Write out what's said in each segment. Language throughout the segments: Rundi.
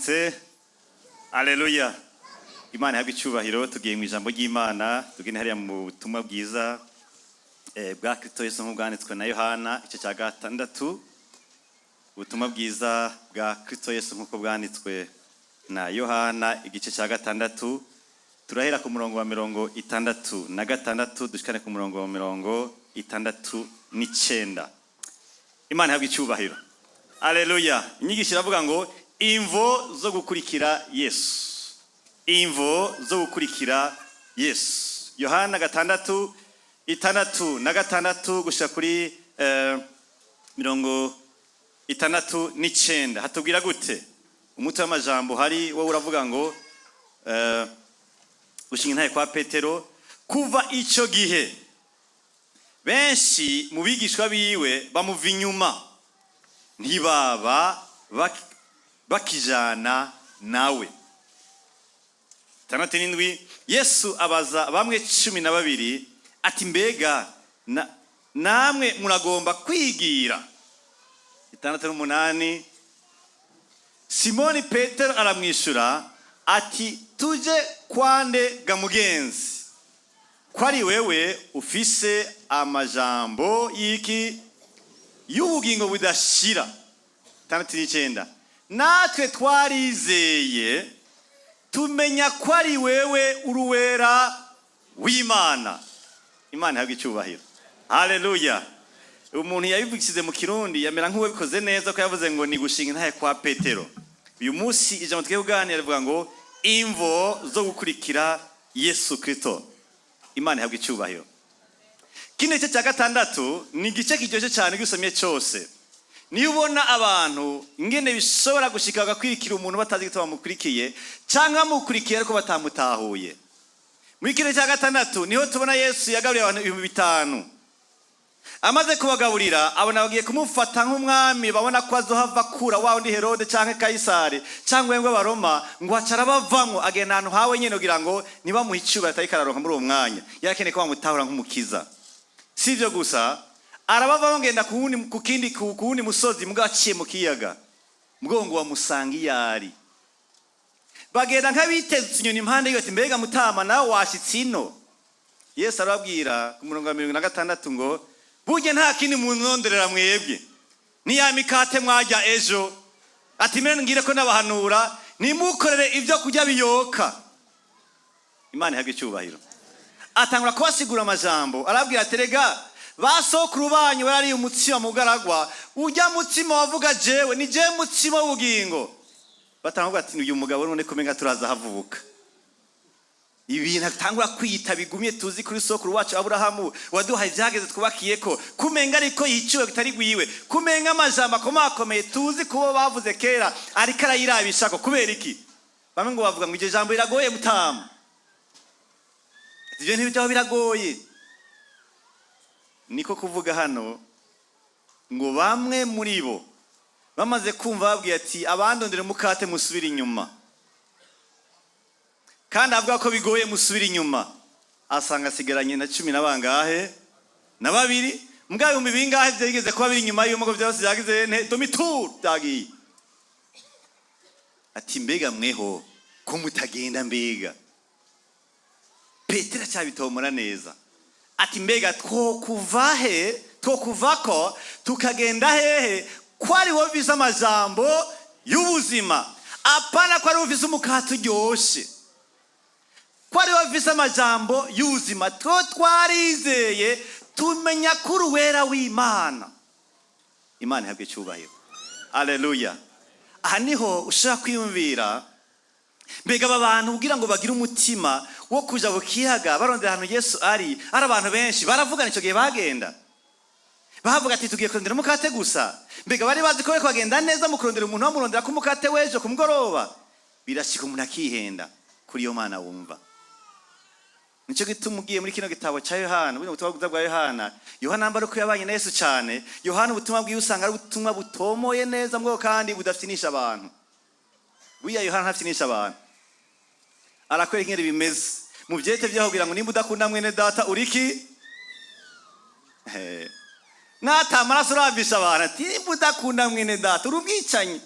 Mwaramutse. Aleluya. Imana ihabwe icyubahiro. Tugiye mu ijambo ry'Imana, tugende hariya mu butumwa bwiza bwa Kristo Yesu nk'ubwanditswe na Yohana, igice cya 6. Ubutumwa bwiza bwa Kristo Yesu nk'uko bwanditswe na Yohana, igice cya 6, turahera ku murongo wa 66 dushikane ku murongo wa 69. Imana ihabwe icyubahiro. Aleluya. Inyigisho iravuga ngo imvo zo gukurikira Yesu, imvo zo gukurikira Yesu. Yohana 6, 66 gushika kuri 69, hatubwira gute? Umutwe w'amajambo hari wowe uravuga ngo gushinga intahe kwa Petero. Kuva ico gihe benshi mu bigishwa biwe bamuva inyuma, ntibaba bakijana nawe. 67, Yesu abaza bamwe 12 ati: "Mbega namwe muragomba kwigira?" 68, Simoni Petero aramwishyura ati: "Tuje kwande ga mugenzi, ko ari wewe ufise amajambo y'iki? Y'ubugingo budashira." 69, natwe twarizeye, tumenya ko ari wewe uruwera w'Imana. Imana ihabwa icyubahiro. Haleluya. Umuntu yabivugishije mu Kirundi yamera nk'uwabikoze neza, ko yavuze ngo ni gushinga intahe kwa Petero. Uyu munsi ijambo tugiye kuganira rivuga ngo imvo zo gukurikira Yesu Kristo. Imana ihabwa icyubahiro. Kino gice cya 6 ni igice kiryoshye cyane iyo usomye cyose. Niyo ubona abantu ingene bishobora gushika bagakwirikira umuntu batazi igituma bamukurikiye, cyangwa bamukurikiye ariko batamutahuye. Muri kino cya 6 niho tubona Yesu yagaburiye abantu 5000. Amaze kubagaburira, abona bagiye kumufata nk'umwami, babona ko azohava akura wa wundi Herode cyangwa Kayisari cyangwa ngo Abaroma, ngo aca arabavamwo, agenda ahantu hawe nyene kugira ngo ntibamuhe icyubahiro atariko araronka muri uwo mwanya. Yarakeneye ko bamutahura nk'umukiza. Si ibyo gusa, arabavamo, ngenda ku wundi ku kindi ku wundi musozi, mugabo aciye mu kiyaga, mugabo ngo bamusanga iyo ari. Bagenda nk'abiteze inyoni impande yiwe, ati: "Mbega mutama, nawe washitse ino?" Yesu arababwira ku murongo wa 76 ngo: "Burya nta kindi munonderera mwebwe, ni ya mikate mwarya ejo." Ati: "Mbere ngire ko nabahanura, nimukorere ibyo kurya biyoka." Imana ihabwe icyubahiro. Atangura kubasigura amajambo, arabwira ati: "Rega ba sokuru banyu barariye umutsima mu bugaragwa, ujya mutsima wavuga jewe, ni jewe mutsima w'ubugingo." Batangura ati: "Uyu mugabo none kumenga turaza havuka ibintu atangura kwiyita bigumye, tuzi kuri sokuru wacu Aburahamu waduhaye ibyageze twubakiye, ko kumenga ariko yiciwe bitari gwiwe, kumenga amajambo akomakomeye tuzi kubo bavuze kera ariko arayirabishako kubera iki?" Bamwe ngo bavuga ngo: "Iryo jambo riragoye mutama, ibyo ntibijyaho, biragoye." Niko kuvuga hano ngo bamwe muri bo bamaze kumva babwiye ati: "Abandondera umukate, musubire inyuma, kandi avuga ko bigoye, musubire inyuma." Asanga asigaranye na cumi na bangahe? Na babiri. Mbwa ibihumbi bingahe byigeze kuba biri inyuma y'umugo byose byagize nte? Demi-tour, byagiye. Ati: "Mbega mweho ko mutagenda?" Mbega Petero acyabitomora neza ati: "Mbega twokuva he, twokuva ko tukagenda hehe, ko ari wowe ufise amajambo y'ubuzima? Apana ko ari wowe ufise umukate uryoshe, ko ari wowe ufise amajambo y'ubuzima. Two twarizeye, tumenya ko uri uwera w'Imana." Imana ihabwe icyubahiro. Aleluya. Aha niho ushobora kwiyumvira: mbega aba bantu kugira ngo bagire umutima wo kuja ku kiyaga barondera ahantu Yesu ari, ari abantu benshi baravugana icyo gihe bagenda, bavuga ati: "Tugiye kurondera umukate gusa." Mbega bari bazi ko bariko bagenda neza mu kurondera umuntu, bamurondera ko umukate w'ejo ku mugoroba? Birashika umuntu akihenda kuri iyo Mana wumva. Nicyo gituma ugiye muri kino gitabo cya Yohana, buno butumwa bwiza bwa Yohana, Yohana namba ari uko yabanye na Yesu cyane, Yohana ubutumwa bwiwe usanga ari ubutumwa butomoye neza mbwo kandi budafitinisha abantu. Buriya Yohana ntafitinisha abantu, arakwereka ingene bimeze mu byete byaho, kugira ngo nimba udakunda mwene data uriki nata amaraso, uravisha abantu ati: "Nimba udakunda mwene data uri umwicanyi."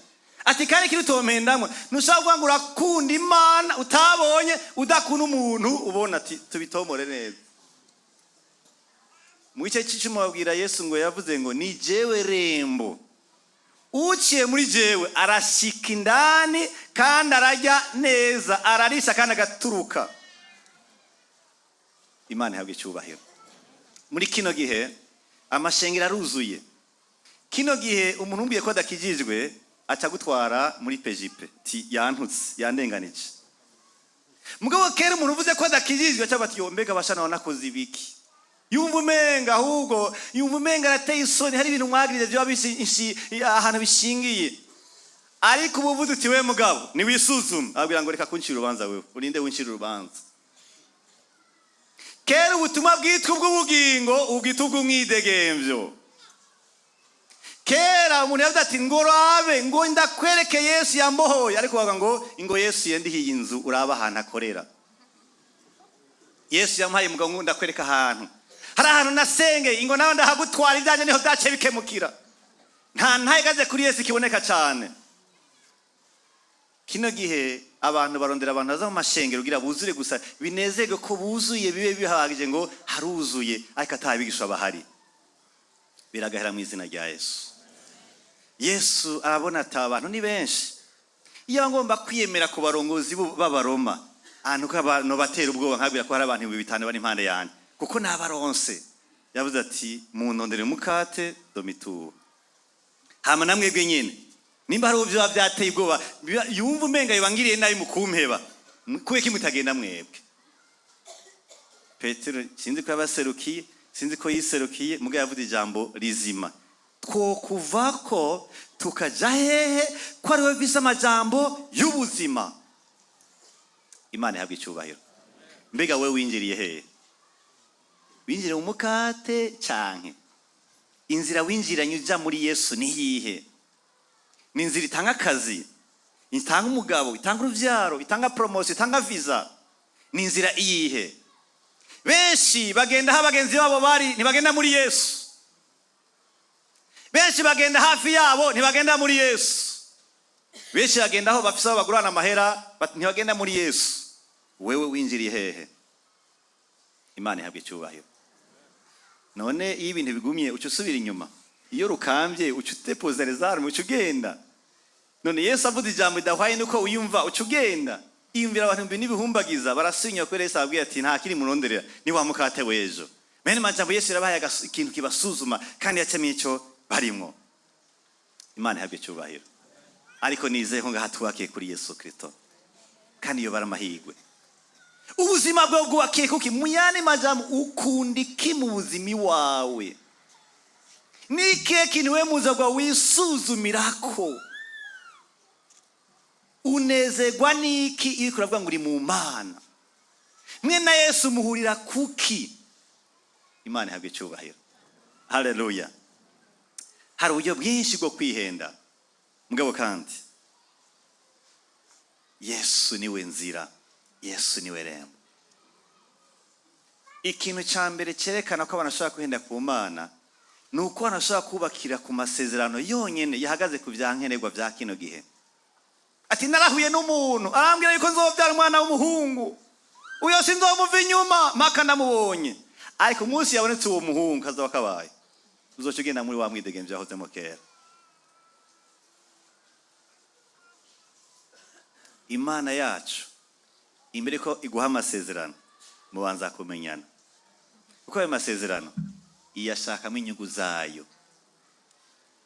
Ati kandi kiri utompendamwo, ntushobora kuvuga ngo urakunda Imana utabonye, udakunda umuntu ubona. Ati tubitomore neza. Mu gice c'icumi babwira Yesu ngo yavuze ngo: "Ni jewe rembo, uciye muri jewe arashika indani, kandi arajya neza, ararisha kandi agaturuka." Imana ihabwa icyubahiro. Muri kino gihe amashengero aruzuye. Kino gihe umuntu umbwiye ko adakijijwe aca gutwara muri pejipe ti yantutse, yandenganije. Mugabo kera umuntu uvuze ko adakijijwe aca bati: "Yo, mbega bashana wanakoze ibiki?" Yumva umenga, ahubwo yumva umenga arateye isoni, hari ibintu mwagirije byoba ahantu bishingiye. Ariko ubu uvuze uti: "We mugabo, niwisuzume," abwira ngo: "Reka kuncira urubanza, wewe urinde wincira urubanza." Kera ubutumwa bwitwa ubw'ubugingo, ubwitwa ubw'umwidegemvyo. Kera umuntu yavuze ati: "Ngo rabe, ngo ndakwereke Yesu yambohoye," ariko bavuga ngo: "Ingo Yesu yendihiye inzu, uraba ahantu akorera. Yesu yamuhaye umugabo, ngo ndakwereka ahantu, hari ahantu nasengeye, ingo nawe ndahagutwara, ibyanjye niho byaciye bikemukira." Nta ntayagaze kuri Yesu ikiboneka cyane. Kino gihe abantu barondera abantu baza mu mashengero kugira buzure gusa, binezerwe ko buzuye, bibe bihagije ngo haruzuye, ariko atabigishwa bahari. Biragahera mu izina rya Yesu. Yesu arabona ati: "Aba bantu ni benshi, iyo ngomba kwiyemera ku barongozi b'Abaroma, ahantu ko abantu batera ubwoba, nkabwira ko hari abantu 5000 bari impande yanjye, kuko nabaronse." Yavuze ati: "Muntondere mukate domituro, hama namwebwe nyene nimba hari uwo vyoba vyateye ubwoba, yumva umenga yobangiriye nabi mu kumpeba, kubera ko mutagenda mwebwe?" Petero sinzi ko yabaserukiye, sinzi ko yiserukiye, mugabo yavuze ijambo rizima: "Twokuvako tukaja hehe, ko ari we vise amajambo y'ubuzima?" Imana ihabwa icyubahiro. Mbega we winjiriye hehe? Winjiriye mu mukate, canke inzira winjiranye uja muri Yesu ni iyihe? Ni inzira itanga akazi, itanga umugabo, itanga uruvyaro, itanga promotion, itanga visa? Ni inzira iyihe? Benshi bagenda aho bagenzi babo bari, ntibagenda muri Yesu. Benshi bagenda hafi yabo, ntibagenda muri Yesu. Benshi bagenda aho bafise aho bagurana amahera, ntibagenda muri Yesu. Wewe winjiriye hehe? Imana ihabwa icyubahiro. None iyo ibintu bigumye, uca usubira inyuma? Iyo rukambye, uca udepoza les armes, uca ugenda? None Yesu avuze ijambo ridahwaye nuko uyumva, uca ugenda? Iyumvira abantu n'ibihumbagiza barasinya kubera Yesu ababwiye ati: "Nta kiri muronderera, ni wa mukate w'ejo." Mene majambo Yesu yarabahaye ikintu kibasuzuma, kandi yacamiye ico barimwo. Imana ihabwe icyubahiro. Ariko nizeye ko ngaha twubakiye kuri Yesu Kristo, kandi iyo bara amahirwe ubuzima bwawe bwubakiye kuki? Mu yandi majambo, ukunda iki mu buzima iwawe? Ni ikihe kintu we muza bwawe wisuzumirako? Unezerwa n'iki iyo uriko uravuga ngo uri mu Mana? Mwe na Yesu muhurira kuki? Imana ihabwa icyubahiro. Haleluya. Hari uburyo bwinshi bwo kwihenda, mugabo kandi Yesu niwe nzira, Yesu niwe rembo. Ikintu cya mbere cyerekana ko abantu bashobora kwihenda ku Mana ni uko abantu bashobora kubakira ku masezerano yonyine yahagaze ku bya nkenerwa bya kino gihe. Ati: "Narahuye n'umuntu, arambwira yuko nzobyara umwana w'umuhungu, uyo sinzomuva inyuma mpaka ndamubonye." Ariko umunsi yabonetse uwo muhungu, kazoba kabaye, uzoca ugenda muri wa mwidegemvyo yahozemo kera. Imana yacu, imbere ko iguha amasezerano, mubanza kumenyana, kuko ayo masezerano iyashakamo inyungu zayo.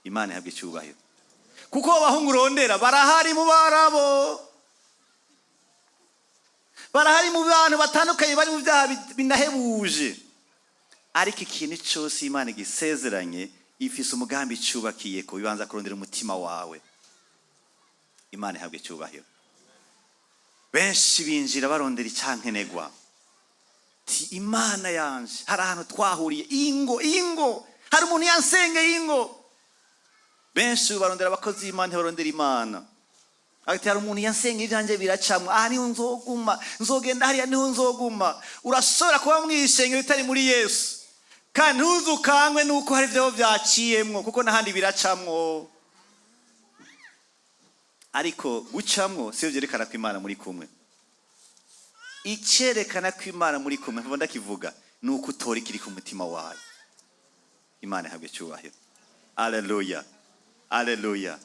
Imana ihabwa icyubahiro. Kuko abahungu urondera barahari mu Barabo, barahari mu bantu batandukanye bari mu byaha binahebuje. Ariko ikintu cyose Imana igisezeranye, ifise umugambi icyubakiye ko bibanza kurondera umutima wawe. Imana ihabwa icyubahiro. Benshi binjira barondera icyankenerwa. Ti: "Imana yanje, hari ahantu twahuriye, ingo ingo, hari umuntu yansengeye, ingo." Benshi barondera abakozi b'Imana, ntibarondera Imana. Ati: "Hari umuntu yansengeye, ibyanjye biracamwa, aha niho nzoguma, nzogenda hariya niho nzoguma." Urashobora kuba mwishengero utari muri Yesu, kandi ntuzukangwe nuko hari ibyo byaciyemwo, kuko n'ahandi biracamwo. Ariko gucamwo siyo byerekana ko Imana muri kumwe. Icyerekana ko Imana muri kumwe, mva ndakivuga, ni uko utora ikiri ku mutima wawe. Imana ihabwe icyubahiro. Aleluya, aleluya.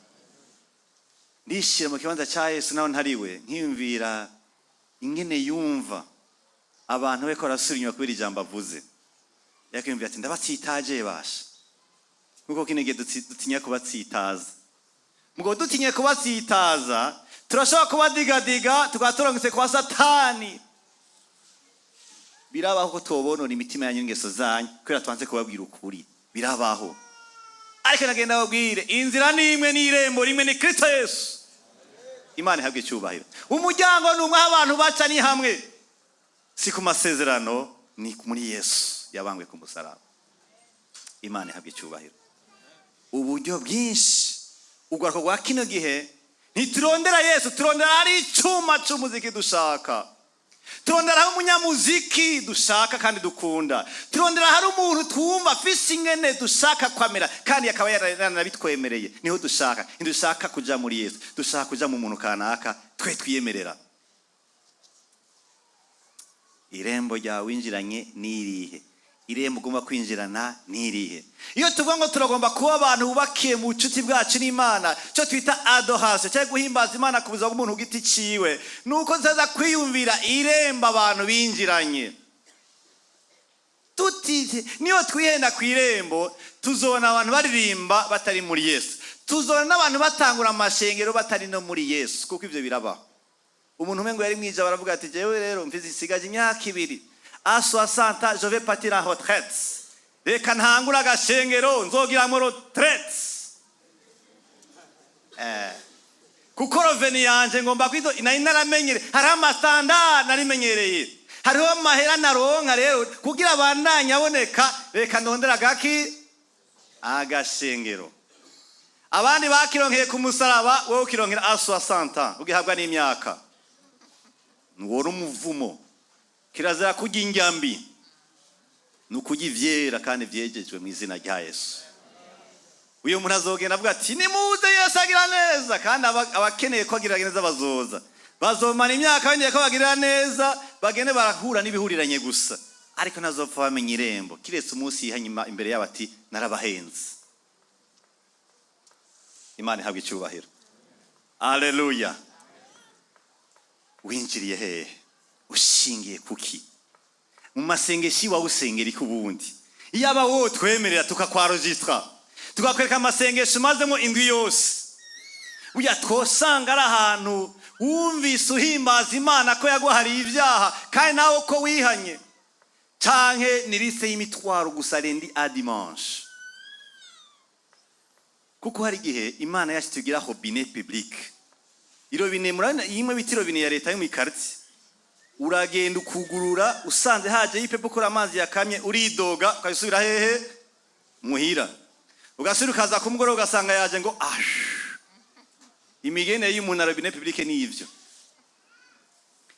Ndishyira mu kibanza cya Yesu naho ntariwe, nkiyumvira ingene yumva abantu be ko barasubira inyuma kubera ijambo avuze. Yakiyumvira ati: "Ndabatsitaje basha." Nkuko kino gihe dutinya kubatsitaza. Mugo dutinye kubatsitaza, turashobora kubadigadiga, tukaba turongetse kwa Satani. Birabaho ko tobonona imitima yanyu n'ingeso zanyu kubera twanze kubabwira ukuri, birabaho. Ariko nagenda babwire, inzira ni imwe n'irembo rimwe, ni Kristo Yesu. Imana ihabwe icyubahiro. Umuryango ni umwe, aho abantu baca ni hamwe, si ku masezerano, ni muri Yesu yabangwe ku musaraba. Imana ihabwe icyubahiro. Uburyo bwinshi urwaruka rwa kino gihe, ntiturondera Yesu, turondera ari icyuma cy'umuziki dushaka, turondera aho umunyamuziki dushaka kandi dukunda, turondera hari umuntu twumva afise ingene dushaka kwamera kandi akaba yaranabitwemereye. Niho dushaka. Ntidushaka kuja muri Yesu, dushaka kuja mu muntu kanaka twe twiyemerera. Irembo ryawe winjiranye n'irihe? Irembo ugomba kwinjirana n'irihe? Iyo tuvuga ngo turagomba kuba abantu bubakiye mu bucuti bwacu n'Imana, cyo twita adoration cyangwa guhimbaza Imana ku buzima bw'umuntu ku giti ciwe, nuko nzaza kwiyumvira irembo abantu binjiranye. Tuti niyo twihenda ku irembo, tuzobona abantu baririmba batari muri Yesu, tuzobona n'abantu batangura amashengero batari no muri Yesu, kuko ibyo birabaho. Umuntu umwe ngo yari mwija, baravuga ati: "Jewe rero mfise, isigaje imyaka 2, à 60 je vais partir en retraite, reka ntangure agashengero nzogiramo retraite, kuko revenu yanje ngomba kwizo nari naramenyere, hariho ama standard narimenyereye, hariho amahera naronka, rero kugira abandanye aboneka, reka ndondera agaki agashengero." Abandi bakironkeye ku musaraba, wowe ukironkera à 60, ugihabwa n'imyaka. Nuwora umuvumo. Kirazira kurya indya mbi, ni ukurya ivyera kandi vyejejwe mu izina rya Yesu. Uyu muntu azogenda avuga ati: "Nimuze, Yesu agira neza." Kandi abakeneye ko agira neza bazoza, bazomara imyaka bongeye ko bagirira neza, bagende barahura n'ibihuriranye gusa, ariko ntazopfa bamenya irembo, kiretse umunsi yihanyuma imbere yabo ati: "Narabahenze." Imana ihabwa icyubahiro. Aleluya. Winjiriye hehe? Ushingiye kuki? Mu masengesho iwawe usengera iki? Ubundi iyaba wowe twemerera tukakwarojistra, tukakwereka amasengesho umazemo indwi yose, burya twosanga ari ahantu wumvise uhimbaza Imana ko yaguhariye ibyaha kandi nawe ko wihanye, canke ni liste y'imitwaro gusa lundi à dimanche. Kuko hari igihe Imana yacu tugira robinet public, irobine murabona imwe bita irobine ya leta yo mu ikartie. Uragenda ukugurura, usanze haje y'ipepo ukora amazi yakamye, uridoga, ukabisubira hehe? Muhira. Ugasubira ukaza ku mugoroba, ugasanga yaje ngo ash. Imigenere y'umuntu na robinet public ni ivyo.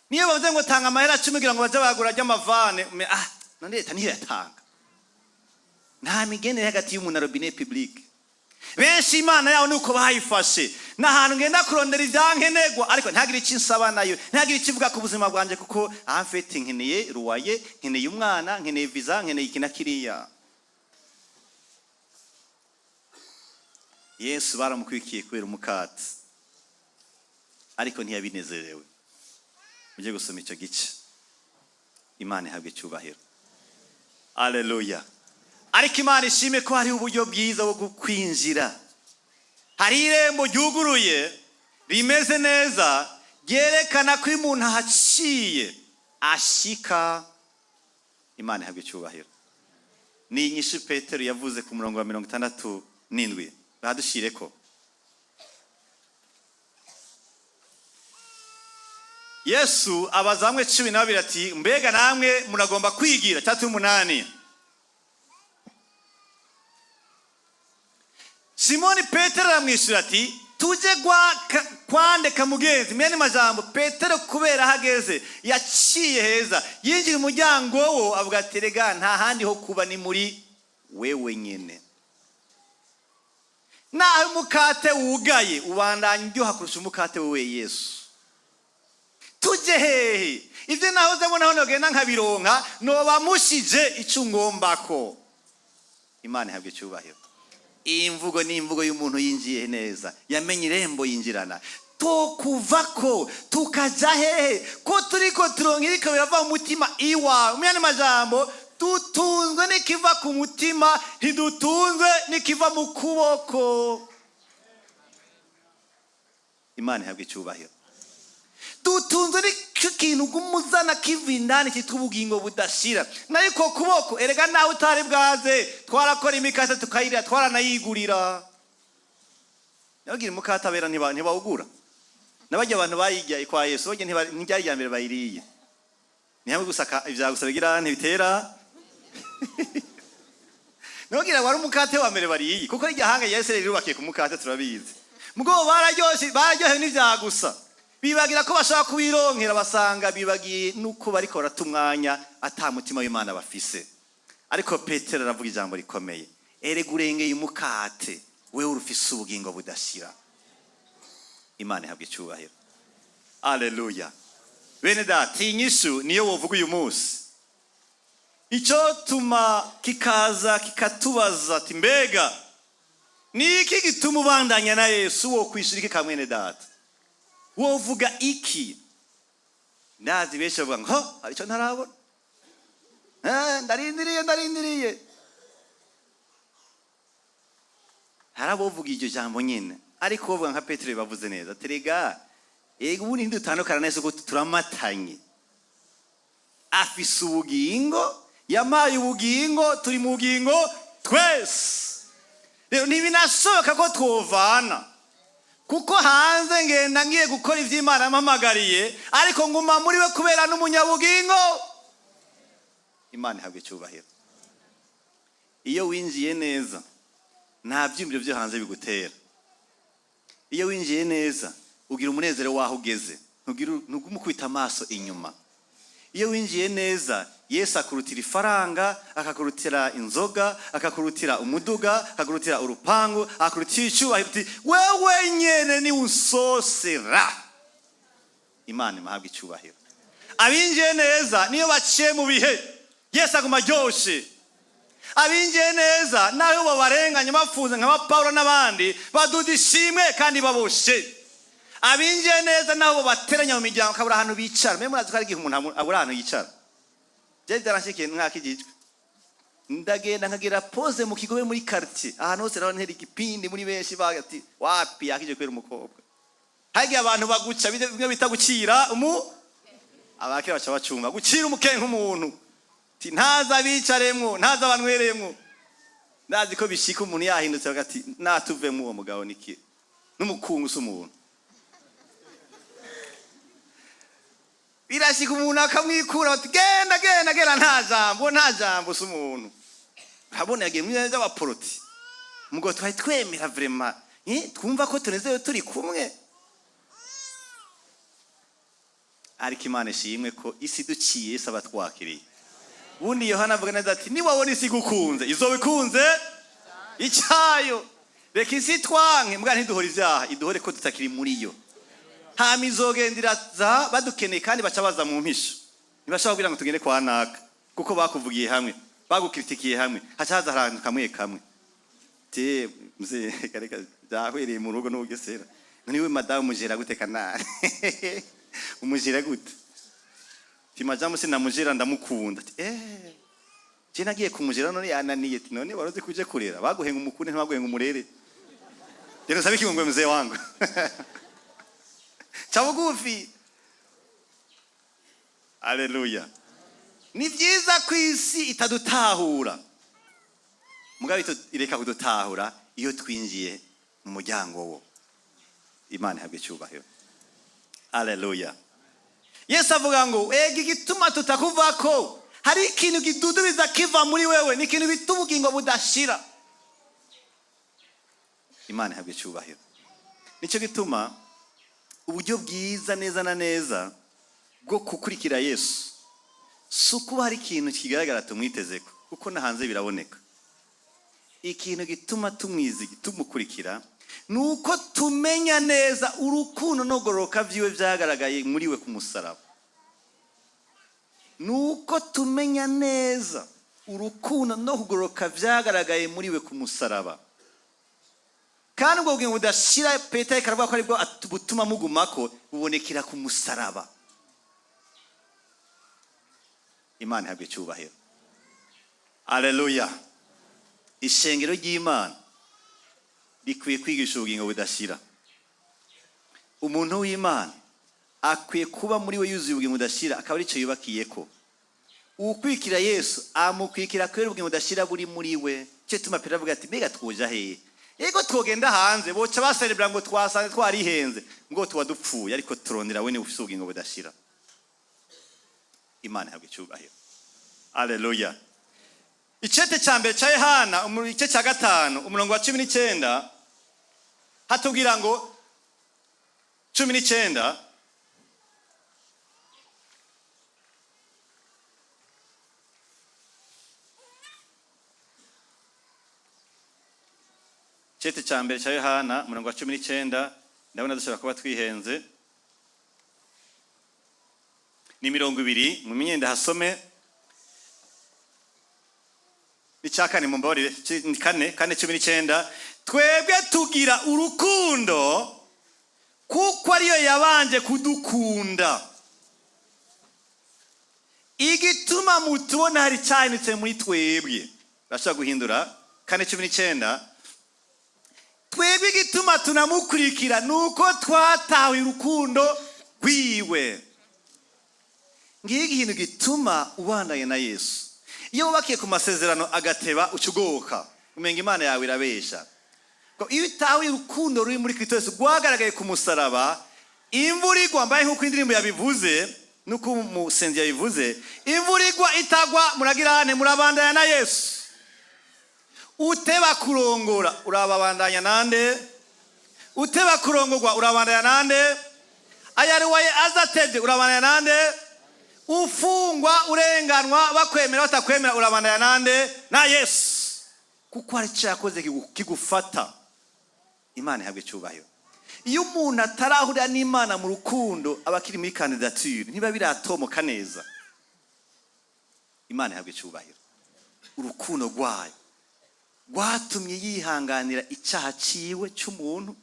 Niyo bavuze ngo tanga amahera 10 kugira ngo baze bagura ry'amavane, ah, none leta niyo yatanga. Nta migenere hagati y'umuntu na robinet public. Benshi Imana yawe nuko bayifashe n'ahantu ngenda kurondera ibyankenerwa, ariko ntagire icyo insaba nayo, ntagire icyo ivuga ku buzima bwanjye, kuko en fait nkeneye loyer, nkeneye umwana, nkeneye visa, nkeneye iki na kiriya. Yesu baramukwikiye kubera umukati, ariko ntiyabinezerewe. Mujye gusoma icyo gice. Imana ihabwa icyubahiro. Aleluya. Ariko Imana ishime ko hariho uburyo bwiza bwo kwinjira. Hari irembo ryuguruye rimeze neza, ryerekana ko iyo umuntu ahaciye ashika. Imana ihabwa icyubahiro. Ni inyishu Petero yavuze ku murongo wa 67, badushire ko Yesu abaza bamwe 12 ati: "Mbega namwe muragomba kwigira?" 38. Simoni Petero aramwishyura ati: "Tujye kwandika mugenzi?" Mwene majambo, Petero kubera aho ageze yaciye heza, yinjira umuryango wo, avuga ati: "Rega nta handi ho kuba, ni muri wewe nyene." Naho umukate wugaye ubandanya uryoha kurusha umukate wewe Yesu. Tujye hehe? Ibyo nahoze mbona aho nogenda nkabironka, noba mushije icyo ngombako. Imana ihabwa icyubahiro. Iyi mvugo ni imvugo y'umuntu yinjiye neza, yamenye irembo yinjirana. Tokuva ko tukajya hehe, ko turiko turonka iriko birava mu mutima iwawe? Mu yandi majambo, dutunzwe n'ikiva ku mutima, ntidutunzwe n'ikiva mu kuboko. Imana ihabwa icyubahiro. Dutunzwe n'icyo kintu gumuzana kiva indani, cyitwa ubugingo budashira. Nayo uko kuboko, erega nawe utari bwaze, twarakora imikate tukayirira, twaranayigurira. Nabagira umukate abera ntibawugura. Nabajya abantu bayirya kwa Yesu bajya, ntiryari irya mbere bayiriye. Ni hamwe gusa ivya gusa bigira ntibitera. Nabagira wari umukate wa mbere bariye, kuko irya hanga Yesu rirubakiye ku mukate, turabizi. Mugabo bararyoshe, bararyohewe n'ivya gusa, bibagira ko bashaka kubironkera, basanga bibagiye nuko bariko barata umwanya, ata mutima w'Imana bafise. Ariko Petero aravuga ijambo rikomeye: erega urengeye umukate, wewe urufise ubugingo budashira. Imana ihabwa icyubahiro. Aleluya! Bene data, iyi nyishu niyo wovuga uyu munsi. Icyo tuma kikaza kikatubaza ati: mbega ni iki gituma ubandanya na Yesu? Wo kwishura iki ka mwene data? Wovuga iki? Ndazi benshi bavuga ngo: "Ho, hari icyo ntarabona. Ndarindiriye, ndarindiriye." Hari abovuga iryo jambo nyine, ariko bavuga nka Petero bavuze neza: terega yego, ubundi ntidutandukana neza kuko turamatanye. Afise ubugingo, yamaye ubugingo, turi mu bugingo twese. Rero ntibinashoboka ko twovana, kuko hanze ngenda ngiye gukora iby'Imana yampamagariye, ariko nguma muri we kubera n'umunyabugingo. Imana ihabwa icyubahiro. Iyo winjiye neza, nta byiyumviro byo hanze bigutera. Iyo winjiye neza, ugira umunezero w'aho ugeze, ntuguma ukubita amaso inyuma. Iyo winjiye neza, Yesu akurutira ifaranga, akakurutira inzoga, akakurutira umuduga, akakurutira urupangu, akakurutira icyubahiro. Uti: wewe nyene ni unsosera. Imana imuhabwa icyubahiro. Abinjiye neza, niyo baciye mu bihe, Yesu aguma aryoshe. Abinjiye neza, naho babarenganya, bafunze nka ba Paulo n'abandi, baduda ishimwe kandi baboshe. Abinjiye neza, naho babateranya mu miryango, akabura ahantu bicara. Mbe murazi ko hari igihe umuntu abura ahantu yicara? Byari byaranshikiye mwakijijwe, ndagenda nkagira pose mu kigobe, muri quartier, ahantu hose naho ntera igipindi muri benshi, bagati wapi yakije kubera umukobwa. Hagiye abantu baguca bimwe bita gukira umu, abakira baca bacumba gukira umukenke nk'umuntu. Ati ntaza abicaremwo, ntaza abanweremwo. Ndazi ko bishika umuntu yahindutse, bagati natuvemwo, uwo mugabo niki n'umukungu si umuntu. Birashika umuntu akamwikura, bati genda, genda, genda, nta jambo, nta jambo, si umuntu. Urabona yagiye mu by'abaporoti, mugo twari twemera vraiment, twumva ko tunezerewe turi kumwe. Ariko Imana ishimwe ko isi duciye, Yesu aba twakiriye. Ubundi Yohana avuga neza ati: niwabona isi igukunze, izoba ikunze icyayo. Reka isi twanke, mbwa ntiduhore ibyaha, iduhore ko tutakiri muri yo. Hama izogenda iraza badukeneye, kandi baca baza mu mpisho. Ntibashobora kugira ngo tugende kwa naka, kuko bakuvugiye hamwe, bagukritikiye hamwe, haca haza ahantu kamwe kamwe. Te mzee kareka byahwereye mu rugo n'ubugesera. None we madamu mujera gute kanari? Umujera gute? Ti majamu sinamujera, ndamukunda. Ati je nagiye kumujera none yananiye. Ati none waroze kuje kurera, baguhenga umukunde, ntibaguhenga umurere. Rero sabe ikigongwe mzee wangu. Ca bugufi. Aleluya. Ni byiza ko isi itadutahura, mugabo ireka kudutahura iyo twinjiye mu muryango wo. Imana ihabwe icyubahiro. Aleluya. Yesu avuga ngo: ega igituma tutakuvako, hari ikintu gidudubiza kiva muri wewe, ni ikintu bita ubugingo budashira. Imana ihabwe icyubahiro. Nicyo gituma uburyo bwiza neza na neza bwo gukurikira Yesu si ukuba hari ikintu kigaragara tumwitezeko, kuko no hanze biraboneka. Ikintu gituma tumwiziga, tumukurikira, ni uko tumenya neza urukundo n'ugororoka vyiwe vyagaragaye muri we ku musaraba. Ni uko tumenya neza urukundo no kugororoka vyagaragaye muri we ku musaraba. Kandi ubwo bugingo budashira, Petero ariko aravuga ko aribwo butuma mugumako, bubonekera ku musaraba. Imana ihabwe icyubahiro. Aleluya! Ishengero ry'Imana rikwiye kwigisha ubugingo budashira. Umuntu w'Imana akwiye kuba muri we yuzuye ubugingo budashira, akaba aricyo yubakiyeko. Ukwikira Yesu amukwikira kubera ubugingo budashira buri muri we. Cyo tuma Petero avuga ati: "Mbega twoja hehe? Yego, twogenda hanze boca baserebera ngo twasanze twarihenze, ngo tuba dupfuye, ariko turondera we niwe ufise ubugingo budashira." Imana ihabwa icyubahiro. Aleluya! Icete cya mbere cya Yohana, igice cya 5, umurongo wa 19, hatubwira ngo 19: Icete cya mbere cya Yohana, umurongo wa 19. Ndabona dushobora kuba twihenze, ni 20. Mu myenda hasome n'icya kane, mumbabarire, ni kane, 4:19: "Twebwe tugira urukundo kuko ariyo yabanje kudukunda. Igituma mutubona hari cyahindutse muri twebwe." Bashobora guhindura 4:19: "Twebwe igituma tunamukurikira ni uko twatahuye urukundo rwiwe." Ngiyo ikintu gituma ubandanye na Yesu. Iyo wubakiye ku masezerano agateba, uca ugoka, umenga Imana yawe irabesha. Ko iyo utahuye urukundo ruri muri Kristo Yesu rwagaragaye ku musaraba, imvura igwa, mbaye nk'uko indirimbo yabivuze n'uko umusenzi yabivuze, imvura igwa itagwa, muragirane, murabandanya na Yesu. Uteba kurongora, urababandanya nande? Uteba kurongorwa, urabandanya nande? Ayariwaye azatevye, urabandanya nande? Ufungwa, urenganwa, bakwemera batakwemera, urabandanya nande? Na Yesu, kuko hari icyo yakoze kigufata. Imana ihabwe icyubahiro. Iyo umuntu atarahurira n'Imana mu rukundo, aba akiri muri candidature, ntiba biratomoka neza. Imana ihabwe icyubahiro. Urukundo rwayo rwatumye yihanganira icyaha ciwe cy'umuntu.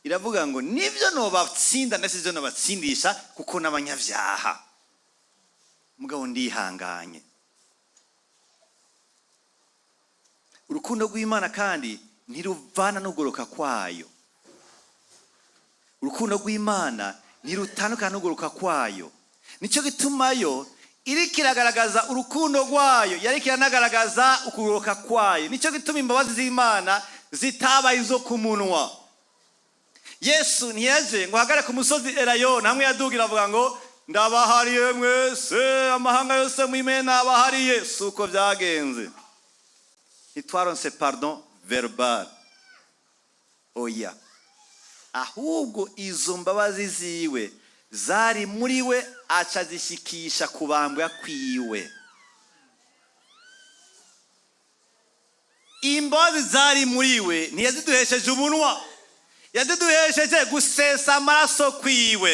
Iravuga ngo: "Nibyo nobatsinda, ndetse ibyo nobatsindisha, kuko n'abanyabyaha, mugabo ndihanganye." Urukundo rw'Imana kandi ntiruvana n'ugoroka kwayo. Urukundo rw'Imana ntirutandukana n'ugoroka kwayo. Nicyo gituma yo iriko iragaragaza urukundo rwayo, yariko iranagaragaza ukugoroka kwayo. Nicyo gituma imbabazi z'Imana zitabaye izo ku munwa. Yesu ntiyaje ngo ahagarare ku musozi Elayono, hamwe yadugira avuga ngo: "Ndabahariye mwese, amahanga yose mwime, nabahariye." Si uko byagenze. Ntitwaronse pardon verbal, oya. Ahubwo izo mbabazi ziwe zari muri we, aca azishikisha kubambwa kwiwe. Imbabazi zari muri we ntiyaziduhesheje umunwa, yaziduhesheje gusesa amaraso kwiwe.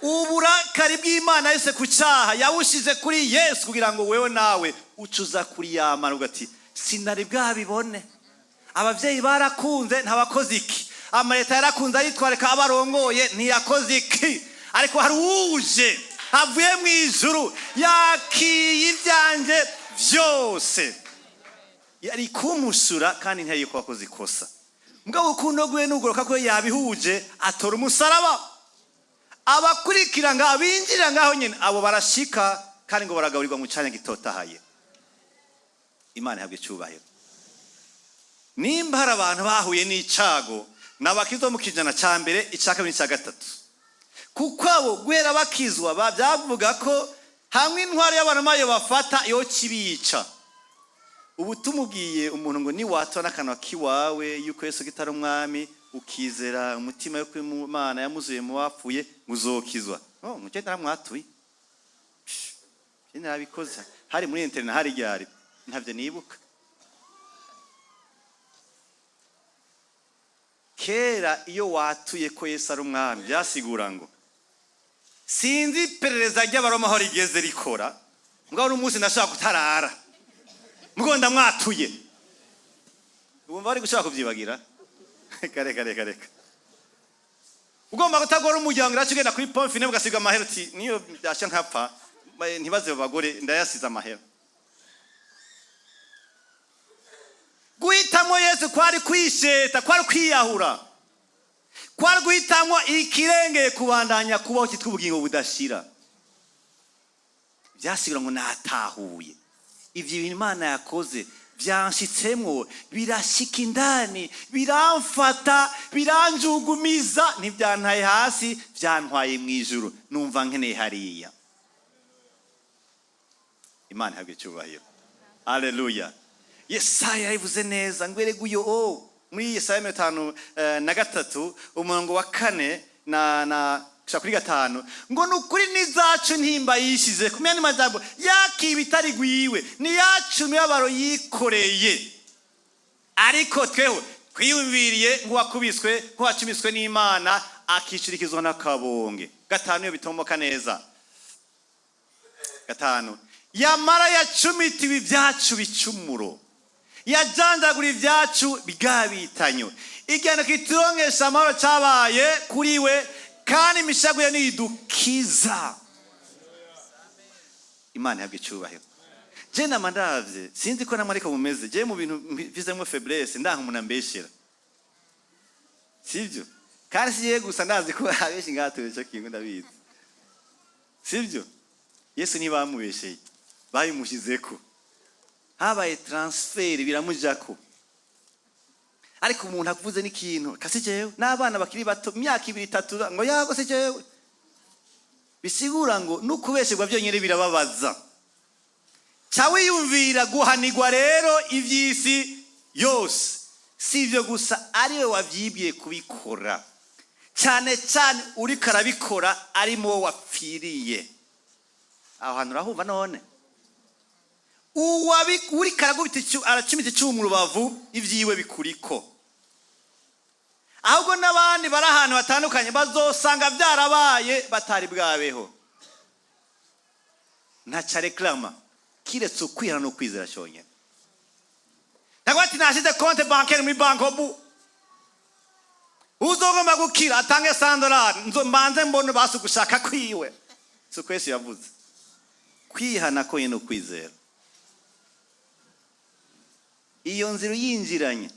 Uburakari bw'Imana yose ku cyaha yawushize kuri Yesu, kugira ngo wewe nawe ucuza kuri ya mana uvuga ati: "Sinari bwabibone. Ababyeyi barakunze, ntabakoze iki, amaleta yarakunze ayitwareka abarongoye, ntiyakoze iki, ariko hari uje avuye mu ijuru yakiye ibyanjye byose." Yari kumusura kandi ntiyari ko wakoze ikosa. Mugabo urukundo rwe n'ugoroka ko yabihuje, atora umusaraba. Abakurikira ngaho, binjirira ngaho nyine, abo barashika kandi ngo baragaburirwa mu cyanya gitotahaye. Imana ihabwa icyubahiro. Nimba hari abantu bahuye n'icago, ni abakizwa mu kijana cya mbere, icya kabiri n'icya gatatu, kuko abo guhera bakizwa byavuga ko hamwe intwari y'abantu bafata yo kibica. Ubu tumubwiye umuntu ngo niwatura n'akanwa k'iwawe yuko Yesu kitari umwami, ukizera umutima yuko Imana yamuzuye mu bapfuye, muzokizwa. Oh, mucyo naramwatuye, narabikoze, hari muri internet, hari ryari, ntabyo nibuka. Kera iyo watuye ko Yesu ari umwami, byasigura ngo sinzi iperereza ry'Abaroma aho rigeze rikora, mugabo n'umunsi ndashaka kutarara, mugo ndamwatuye. Wumva bari gushaka kubyibagira? Reka, reka, reka, reka. Ugomba kutagora umuryango, uraca ugenda kuri pompe funèbre, ugasiga amahera, uti niyo byasha nkapfa, ntibaze abagore ndayasize amahera. Guhitamo Yesu kwari kwisheta, kwari kwiyahura, kwari guhitamo ikirengeye kubandanya kubaho cyitwa ubugingo budashira. Byasigura ngo natahuye ivyo bintu Imana yakoze, byanshitsemwo, birashika indani, biramfata, biranjugumiza, ntibyantaye hasi, byantwaye mu ijuru, numva nkeneye hariya. Imana ihabwe icyubahiro. Aleluya. Yesaya yabivuze neza ngo erega uyo o muri Yesaya 53, umurongo wa 4 na gushika kuri 5, ngo ni ukuri n'izacu ntimba yishize ku myanya majambo yakiba itari gwiwe, ni yacu imibabaro yikoreye, ariko tweho twiyumviriye nk'uwakubiswe, nk'uwacumiswe n'Imana, akicirikizwa n'akabonge. 5 iyo bitomoka neza. 5, yamara yacumitiwe ibyacu bicumuro, yajanjagura ibyacu bwabitanyo, igihano kituronkesha amahoro cyabaye kuri we, kandi imishago ye nidukiza. Imana ihabwe icyubahiro. Je nama ndavye, sinzi ko namwe ariko mumeze, je mu bintu mfizemwo faiblesse, ndanka umuntu ambeshera, sivyo? Kandi si ye gusa, ndazi ko abenshi ngaha turi ico kintu, ndabizi, sivyo? Yesu ntibamubesheye, babimushyizeko, habaye transfert, biramujako. Ariko umuntu akuvuze n'ikintu kasi jewe n'abana bakiri bato, imyaka 2, 3, ngo yago si jewe, bisigura ngo n'ukubesherwa byonyine birababaza. Ca wiyumvira guhanirwa rero ivy'isi yose. Si ibyo gusa, ariwe wavyibwiye kubikora, cyane cyane uriko arabikora ari mu wo wapfiriye. Aho hantu urahumva none? Uriko aragubita aracumita icumu mu rubavu, ivyiwe bikuriko. Ahubwo n'abandi bari ahantu hatandukanye bazosanga byarabaye batari bwabeho. Ntaca reklama kiretse ukwihana no kwizera cyonyine. Ntabwo ati nashize compte bancaire muri BANCOBU, uzogomba gukira atange $100, nzo mbanze mbone basi gushaka kwiwe. Si uko Yesu yavuze. Kwihana konyine no kwizera, iyo nzira uyinjiranye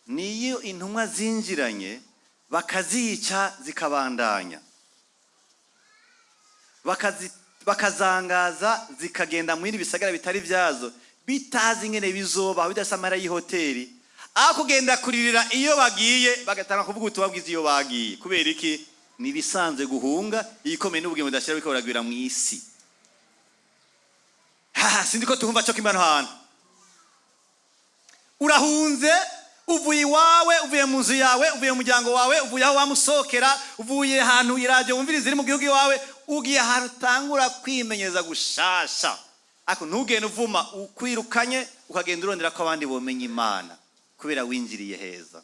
niyo intumwa zinjiranye, bakazica zikabandanya, bakazangaza, zikagenda mu bindi bisagara bitari byazo, bitazi ingene bizoba, bidasa amahera y'ihoteli, aho kugenda kuririra iyo bagiye, bagatanga kuvuga ubutumwa bwiza iyo bagiye. Kubera iki? Ni ibisanzwe guhunga igikomeye n'ubugingo budashira biriko buragwira mu isi. Ha, sindi ko tuhumva cyo kimwe. Hano hantu urahunze, uvuye iwawe, uvuye mu nzu yawe, uvuye mu muryango wawe, uvuye aho wamusohokera, uvuye ahantu iradiyo wumviriza iri mu gihugu iwawe, ugiye ahantu utangura kwimenyereza gushasha. Ariko ntugende uvuma ukwirukanye, ukagenda urondera ko abandi bomenya Imana kubera winjiriye heza.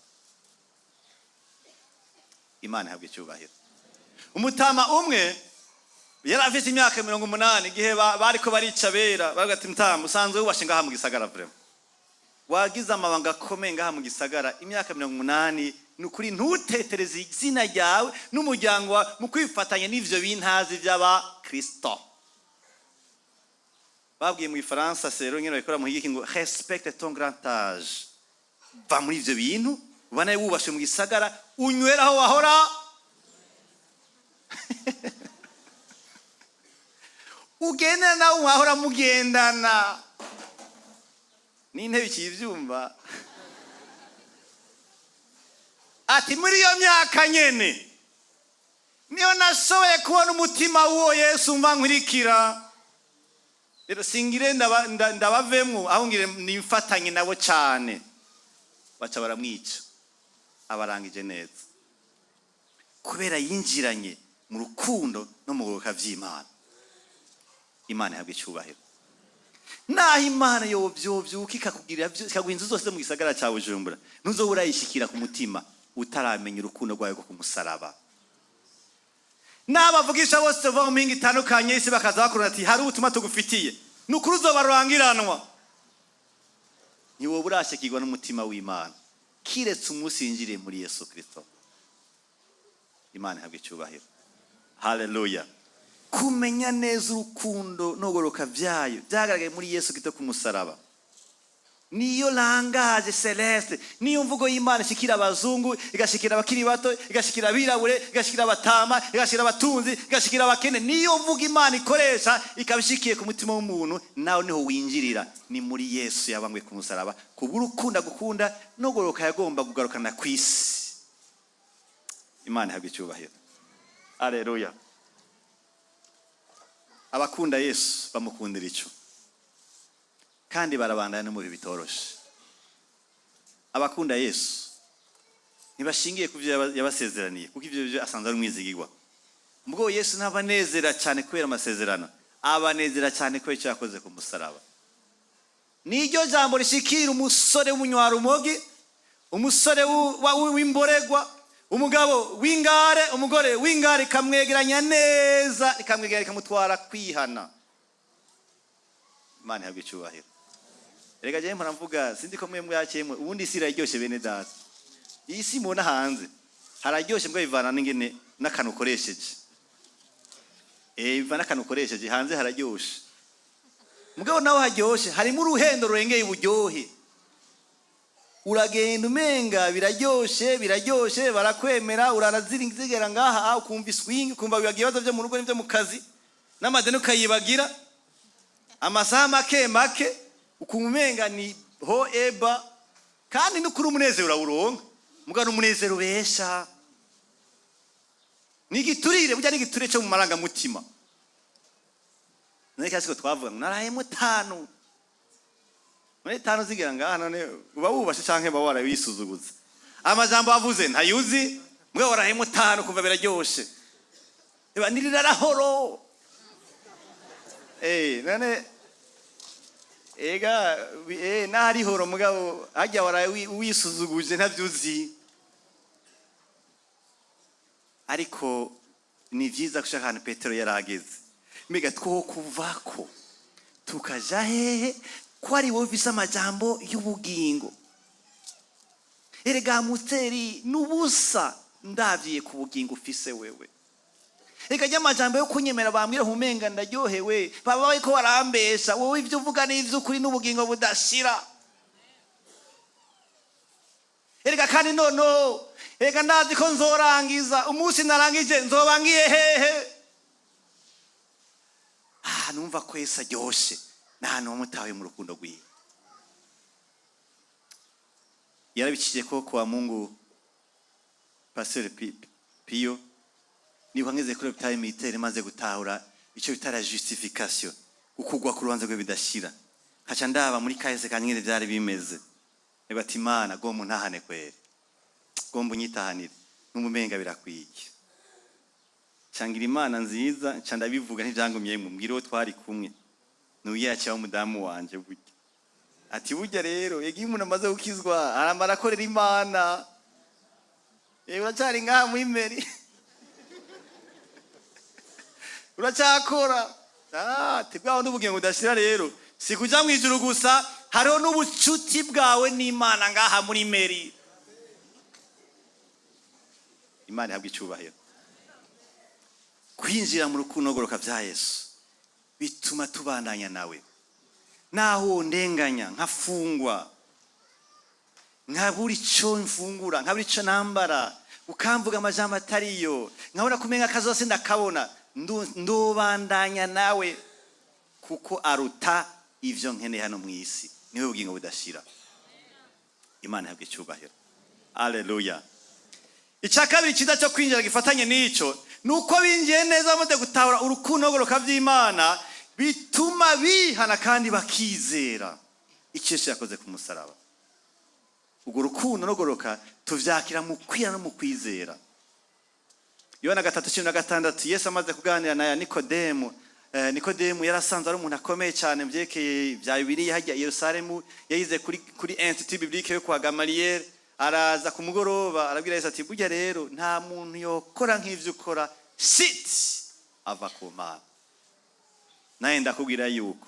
Imana ihabwa icyubahiro. Umutama umwe yari afite imyaka 80 igihe bariko barica bera. Baravuga ati: "Mutama, usanzwe wubashe ngaha mu gisagara, vraiment wagize amabanga akomeye ngaha mu gisagara, imyaka 80, ni ukuri ntutetereze izina ryawe n'umuryango wawe mu kwifatanya n'ivyo bintazi by'abakristo." Babwiye mu Gifaransa sero nyene babikora mu higiki ngo "Respecte ton grand âge." Va muri ivyo bintu, ubona wubashe mu gisagara, unywera aho wahora, ugendana nawe mwahora mugendana, n'intebe ikibyumva. Ati muri iyo myaka nyene niyo nashoboye kubona umutima w'uwo Yesu mva nkurikira. Rero singire ndabavemwo, aho ngire nifatanye nabo cyane. Baca baramwica, abarangije neza kubera yinjiranye mu rukundo no mu buruka vy'Imana. Imana ihabwa icyubahiro. Naho Imana yovyovyuka ikakugirira ikaguha inzu zose mu gisagara cya Bujumbura, ntuzoba urayishikira ku mutima utaramenya urukundo rwayo rwo ku musaraba. N'abavugisha bose bava mu mihingo itandukanye y'isi bakaza bakubwira ati: "Hari ubutumwa tugufitiye," ni ukuri uzoba rurangiranwa, ntiwoba urashikirwa n'umutima w'Imana kiretse umunsi winjiriye muri Yesu Kirisito. Imana ihabwa icyubahiro, haleluya. Kumenya neza urukundo n'ugoroka byayo byagaragaye muri Yesu Kirisito ku musaraba, niyo langage céleste, niyo mvugo y'Imana ishikira abazungu, igashikira abakiri bato, igashikira abirabure, igashikira abatama, igashikira abatunzi, igashikira abakene. Niyo mvugo Imana ikoresha, ikaba ishikiye ku mutima w'umuntu. Nawe niho winjirira, ni muri Yesu yabambwe ku musaraba kubw'urukundo agukunda n'ugoroka yagomba kugarukana ku isi. Imana ihabwa icyubahiro, aleluya. Abakunda Yesu bamukundira icyo, kandi barabandana no mu bihe bitoroshe. Abakunda Yesu ntibashingiye ku byo yabasezeraniye, kuko ibyo byo asanzwe ari umwizigirwa. Ubwo Yesu ntabanezera cyane kubera amasezerano, abanezera cyane kubera icyo yakoze ku musaraba. Niryo jambo rishikira umusore w'umunywarumogi, umusore w'imboregwa, umugabo w'ingare, umugore w'ingare, ikamwegeranya neza, ikamwegeranya, ikamutwara kwihana. Imana ihabwa icyubahiro. Reka jewe mpora mvuga, sinzi ko mwe mwakemwe, ubundi isi iraryoshye, bene data. Iyi si mubona hanze hararyoshe, mbwa bivana n'ingene n'akantu ukoresheje. Bivana n'akantu ukoresheje. Hanze hararyoshe, mugabo nawe haryoshe harimo uruhendo rurengeye uburyohe. Uragenda umenga biraryoshe, biraryoshe, barakwemera, urarazigera ngaha, ukumva iswing, ukumva wibagira ibibazo byo mu rugo n'ibyo mu kazi n'amadeni, ukayibagira amasaha make make, ukumva umenga ni ho eba. Kandi n'ukuri umunezero urawuronka, mugabo n'umunezero ubesha, ni igiturire. Burya ni igiturire cyo mu marangamutima. None kasi ko twavuga ngo narayemo tanu, none tanu zigera ngaha, none uba wubashe canke uba warawisuzuguza? Amajambo avuze ntayuzi, mugabo warayemo tanu, kumva biraryoshe. Eba nirirarahoro. None ega naharihoro, mugabo harya waraye wisuzuguje, ntavyuzi. Ariko ni vyiza gushaka ahantu Petero yarageze. Mbega two kuvako tukaja hehe, ko ari wowe ufise amajambo y'ubugingo? Erega muteri n'ubusa ndavyiye ku bugingo ufise wewe. Reka ry'amajambo yo kunyemera bambwira humenga ndaryohewe, baba bariko barambesha. Wowe ivyo uvuga n'ivy'ukuri n'ubugingo budashira. Erega kandi noneho, erega ndazi ko nzorangiza. Umunsi narangije nzoba ngiye hehe? Ah, numva ko Yesu aryoshe n'ahantu wamutawe mu rukundo rwiwe. Yarabiciye ko kwa Mungu. Pasteur Piyo, niba ngeze kuri hôpital militaire, maze gutahura icyo bita la justification, ukugwa ku rubanza rwe bidashira, nkaca ndaba muri kahise kanjye ingene vyari bimeze. Niba ati: "Imana, gomba untahane kweri, gomba unyitahanire, n'umumenga birakwiye." Cangira Imana nziza, nca ndabivuga, ntivyangumyemwo. Mbwira uwo twari kumwe, nuyu yaciye umudamu wanje. Burya ati: "Burya rero ega iyo umuntu amaze gukizwa aramara akorera Imana." Uracari ngaha muri mairie, uracyakora. Tibwaho n'ubugingo budashira rero si kuja mu ijuru gusa, hariho n'ubucuti bwawe n'Imana ngaha muri mairie. Imana ihabwa icyubahiro. Kwinjira mu rukundo goroka bya Yesu bituma tubandanya nawe naho ndenganya, nkafungwa, nkabura icyo mfungura, nkabura icyo nambara, ukamvuga amajambo atariyo, nkabona kumenya akazose ndakabona, ndobandanya nawe kuko aruta ivyo nkeneye hano mu isi. Niwe bugingo budashira. Imana ihabwa icyubahiro, aleluya. Icya kabiri cyiza cyo kwinjira gifatanye n'icyo ni uko binjiye neza, bamaze gutahura urukundo goroka by'Imana, bituma bihana kandi bakizera icyo Yesu yakoze ku musaraba. Urwo rukundo n'ugoroka tuvyakira mu kwira no mu kwizera. Yohana 3:16, Yesu amaze kuganira na Nikodemu. Nikodemu yarasanzwe ari umuntu akomeye cyane mu byerekeye bya Bibiliya hajya i Yerusalemu. Yayize kuri Institut Biblique yo kwa Gamaliel. Araza ku mugoroba, arabwira Yesu ati: "Burya rero nta muntu yokora nk'ivyo ukora shit ava ku Mana." Naye ndakubwira yuko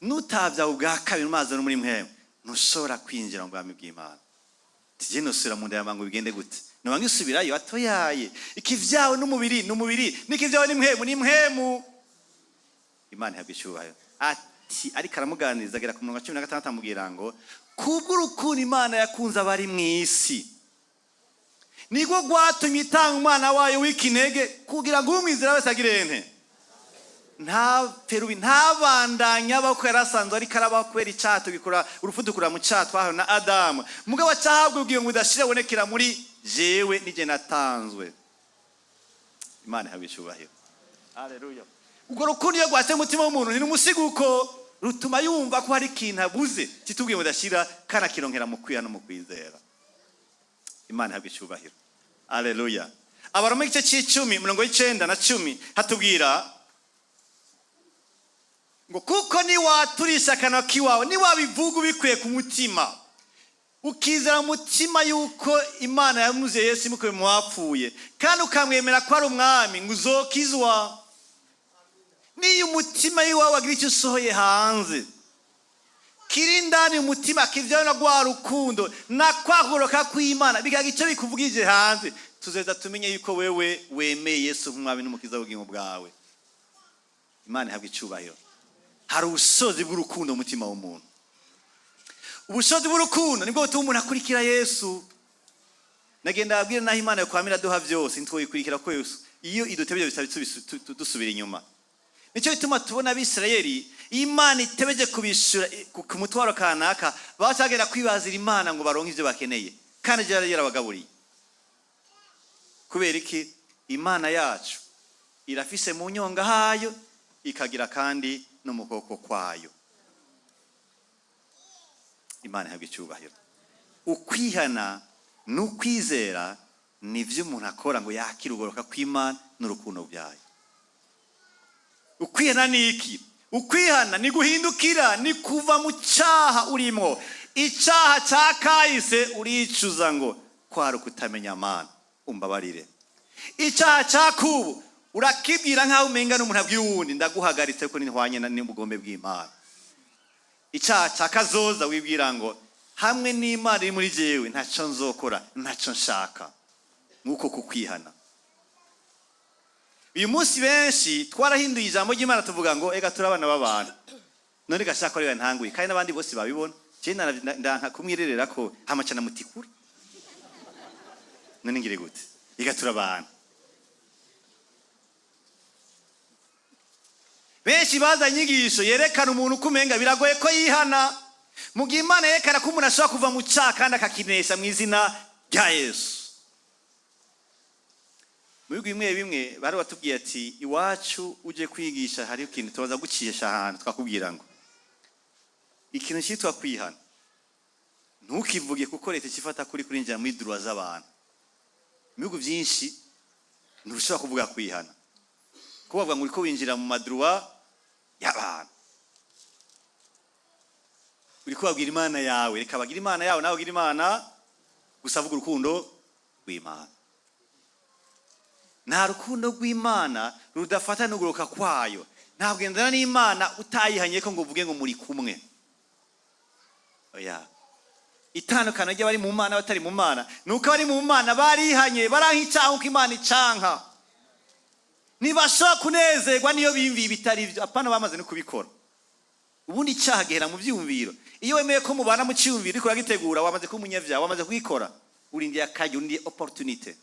nutavya ubwa kabiri mu mazi no muri mpwemu, ntushobora kwinjira mu bwami bw'Imana. Tije nosubira mu nda ya mama bigende gute? Noba ngisubirayo? Atoyaye, ikivyawe n'umubiri n'umubiri, n'ikivyawe n'impwemu n'impwemu. Imana ihabwa icyubahiro. Ati ariko aramuganiriza, agera ku murongo wa 16, amubwira ngo: "Kubw'urukundo Imana yakunze abari mu isi, nibwo rwatumye itanga umwana wayo w'ikinege, kugira ngo umwizera wese agire nte? Ntapfe rubi, ntabandanye abaho ko yari asanzwe ariko arabaho." Kubera icyaha tugikora urupfu, dukura mu cyaha twahawe na Adamu. Mugabo acahabwa ubugingo budashira bubonekera muri jewe nije natanzwe. Imana ihabwa icyubahiro. Haleluya! Urwo rukundo iyo rwatse umutima w'umuntu, ntirumusiguko, rutuma yumva ko hari ikintu abuze kitubwiye budashira, kandi akironkera mu kwiha no mu kwizera. Imana ihabwa icyubahiro. Haleluya! Abaroma igice cy'icumi, umurongo w'9 na 10, hatubwira ngo: "Kuko niwaturisha akanwa k'iwawe, niwabivuga ubikuye ku mutima, ukizera mu mutima yuko Imana yamuzuye Yesu imukuye mu bapfuye, kandi ukamwemera ko ari umwami, ngo uzokizwa." Niyo umutima w'iwawe wagira icyo usohoye hanze kiri indani mu mutima, kivyawe na rwa rukundo na kwa kugoroka kw'Imana, bikagira icyo bikuvugije hanze, tuzeza tumenye yuko wewe wemeye Yesu nk'umwami n'umukiza w'ubugingo bwawe. Imana ihabwa icyubahiro. Hari ubushobozi bw'urukundo mu mutima w'umuntu. Ubushobozi bw'urukundo nibwo butuma umuntu akurikira Yesu. Nagenda abwira, naho Imana yokwamira duha byose, ntitwoyikurikira ko Yesu iyo idutebye bisaba dusubira inyuma. Nicyo gituma tubona Abisirayeli, iyo Imana itebeje kubishyura ku mutwaro kanaka, bacagera kwibazira Imana ngo baronke ibyo bakeneye, kandi ibyo yari yarabagaburiye. Kubera iki? Imana yacu irafise mu nyonga hayo, ikagira kandi no mu kuboko kwayo. Imana ihabwa icyubahiro. Ukwihana n'ukwizera nibyo umuntu akora ngo yakire ugoroka kw'Imana n'urukundo byayo. Ukwihana ni iki? Ukwihana ni guhindukira, ni kuva mu cyaha urimo. Icyaha cya kahise uricuza ngo: "Kwari ukutamenya Mana, umbabarire." Icyaha cya kubu urakibwira nk'aho umenga n'umuntu abwiye uwundi: "Ndaguhagaritse ko ntihwanye n'ubugombe bw'Imana." Icyaha cya kazoza wibwira ngo: "Hamwe n'Imana iri muri jewe, ntacyo nzokora, ntacyo nshaka." Nk'uko kukwihana, uyu munsi benshi twarahinduye ijambo ry'Imana, tuvuga ngo: "Ega turi abana b'abantu, none gashaka ko ariwe ntanguye, kandi n'abandi bose babibona." Je ndanka kumwirerera ko hamacana mutikura. None ngire gute? Ega turi abantu. Benshi bazanye inyigisho yerekana umuntu uko umenga biragoye ko yihana, mu gihe Imana yerekana ko umuntu ashobora kuva mu cyaha kandi akakinesha mu izina rya Yesu. Mu bihugu bimwe bimwe bari batubwiye ati: "Iwacu uje kwigisha, hari ikintu tubaza gucisha ahantu, twakubwira ngo ikintu cyitwa kwihana ntukivuge, kuko leta ikifata kuri kurinjira muri droits z'abantu." Mu bihugu byinshi ntushobora kuvuga kwihana, kuko bavuga ngo uriko winjira mu ma droits y'abantu, uriko babwira Imana yawe. Reka bagira Imana yawe, nawe ugira Imana. Gusa vuga urukundo rw'Imana. Nta rukundo rw'Imana rudafata n'ugoroka kwayo. Ntabwo gendana n'Imana utayihanye ko ngo uvuge ngo muri kumwe. Oya, itandukano ry'abari mu Mana batari mu Mana ni uko abari mu Mana barihanye, baranka icyaha uko Imana icanka. Ntibashobora kunezerwa niyo biyumviye ibitari byo, apana bamaze no kubikora. Ubundi icyaha gihera mu byiyumviro. Iyo wemeye ko mubana mu cyiyumviro, uriko uragitegura, wamaze kuba umunyabyaha, wamaze kugikora, urindiye akajya, urindiye opportunité.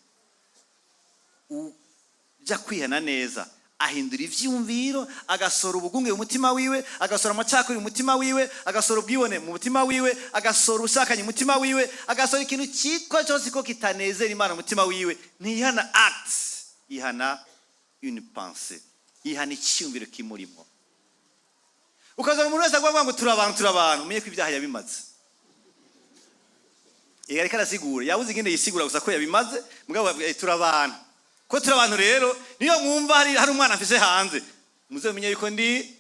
Ujya kwihana neza ahindura ivyiyumviro, agasohora ubugunge mu mutima wiwe, agasohora amacakubiri mu mutima wiwe, agasohora ubwibone mu mutima wiwe, agasohora ubusakanyi mu mutima wiwe, agasohora ikintu cyitwa cyose ko kitanezera Imana mu mutima wiwe. Ntihana acte, yihana une pensée, yihana icyiyumviro kimurimo. Ukazana umuntu wese avuga ngo: "Turi abantu, turi abantu," umenye ko ibyaha yabimaze. Yego, ariko arasigura, yabuze ingene yisigura gusa ko yabimaze. Mugabo bavuga: "Turi abantu." Ko turi abantu rero, niyo mwumva hari umwana mfise hanze, muze mumenye yuko ndi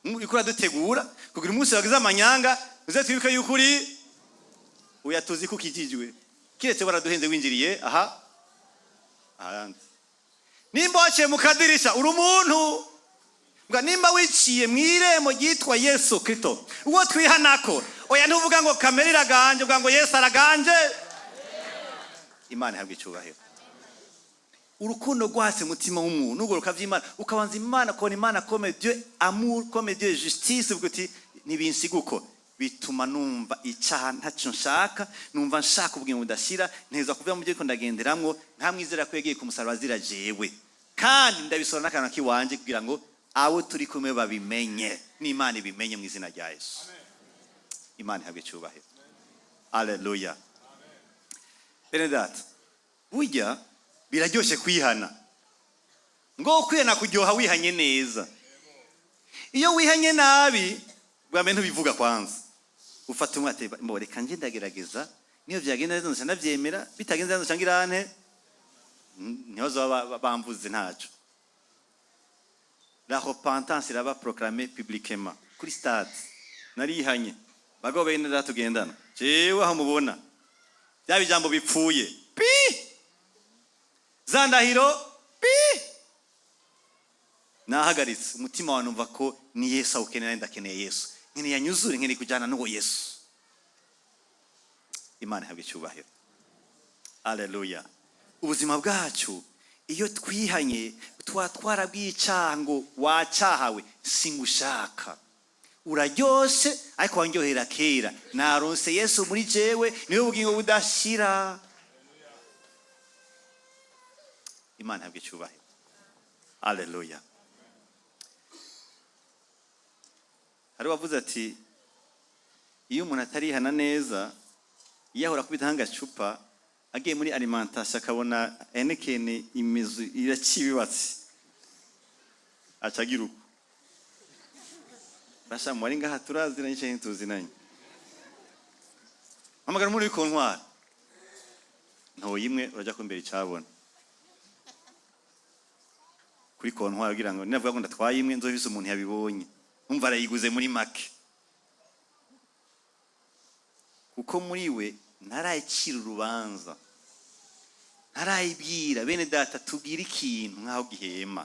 uriko uradutegura kugira umunsi wagize amanyanga, uze twibuke yuko uri oya, tuzi ko ukijijwe, kiretse waraduhenze winjiriye aha ahandi. Nimba waciye mu kadirisha, uri umuntu. Mbwa nimba wiciye mu irembo ryitwa Yesu Kristo, uwo twihanako, oya, ntuvuga ngo kamere iraganje, uvuga ngo Yesu araganje. Imana ihabwa icyubahiro. Urukundo rwase mutima w'umuntu ugoroka vy'Imana, ukabanza Imana, ukabona Imana comme Dieu amour, comme Dieu justice, uvuga uti ntibinsiga uko, bituma numva icyaha ntacyo nshaka, numva nshaka ubugingo budashira, nteza kuvuga mu byo ariko ndagenderamwo, ntamwizera ko yagiye ku musaraba azira jewe, kandi ndabisora n'akantu kiwanje kugira ngo abo turi kumwe babimenye n'Imana ibimenye, mu izina rya Yesu. Imana ihabwe icyubahiro. Aleluya. Bene data, burya biraryoshye kwihana. Ngo kwihana kuryoha wihanye neza. Iyo wihanye nabi, bwa mbere ntubivuga. Kwanza ufata umwe ati: "Mbo reka nje ndagerageza, niyo byagenda neza nzoca ndavyemera, bitagenze neza nzoca ngirante niho zoba bamvuze ntaco." La repentance iraba proclamée publiquement kuri stade: "Narihanye, bagabo bene data tugendana, jewe aho mubona bya bijambo bipfuye pi za ndahiro pi nahagaritse, umutima wawe numva ko ni Yesu awukeneye, ndakeneye Yesu, nkeneye anyuzure, nkeneye kujyana n'uwo Yesu." Imana ihabwa icyubahiro. Aleluya. Ubuzima bwacu, iyo twihanye, tuba twarabwiye icyaha ngo: "Wacyahawe, singushaka, uraryoshe ariko wanryohera kera, naronse Yesu muri jewe, niwe bugingo budashira." Imana ihabwa icyubahiro. Aleluya. Hari uwavuze ati: "Iyo umuntu atarihana neza, iyo ahora akubita nk'agacupa, agiye muri alimentation akabona Heineken imizu iraciye ibibatsi, aca agira uko." Basha mwari ngaha, turaziranye canke ntituzinanye? Hamagara muri kontwari, ntoye imwe, urajya kumbera icabona kuri kontwari, kugira ngo ninavuga ngo ndatwaye imwe, nzobise umuntu yabibonye, umva arayiguze muri make, kuko muri we ntarayicira urubanza, ntarayibwira. Bene data, tubwire ikintu nk'aho gihema.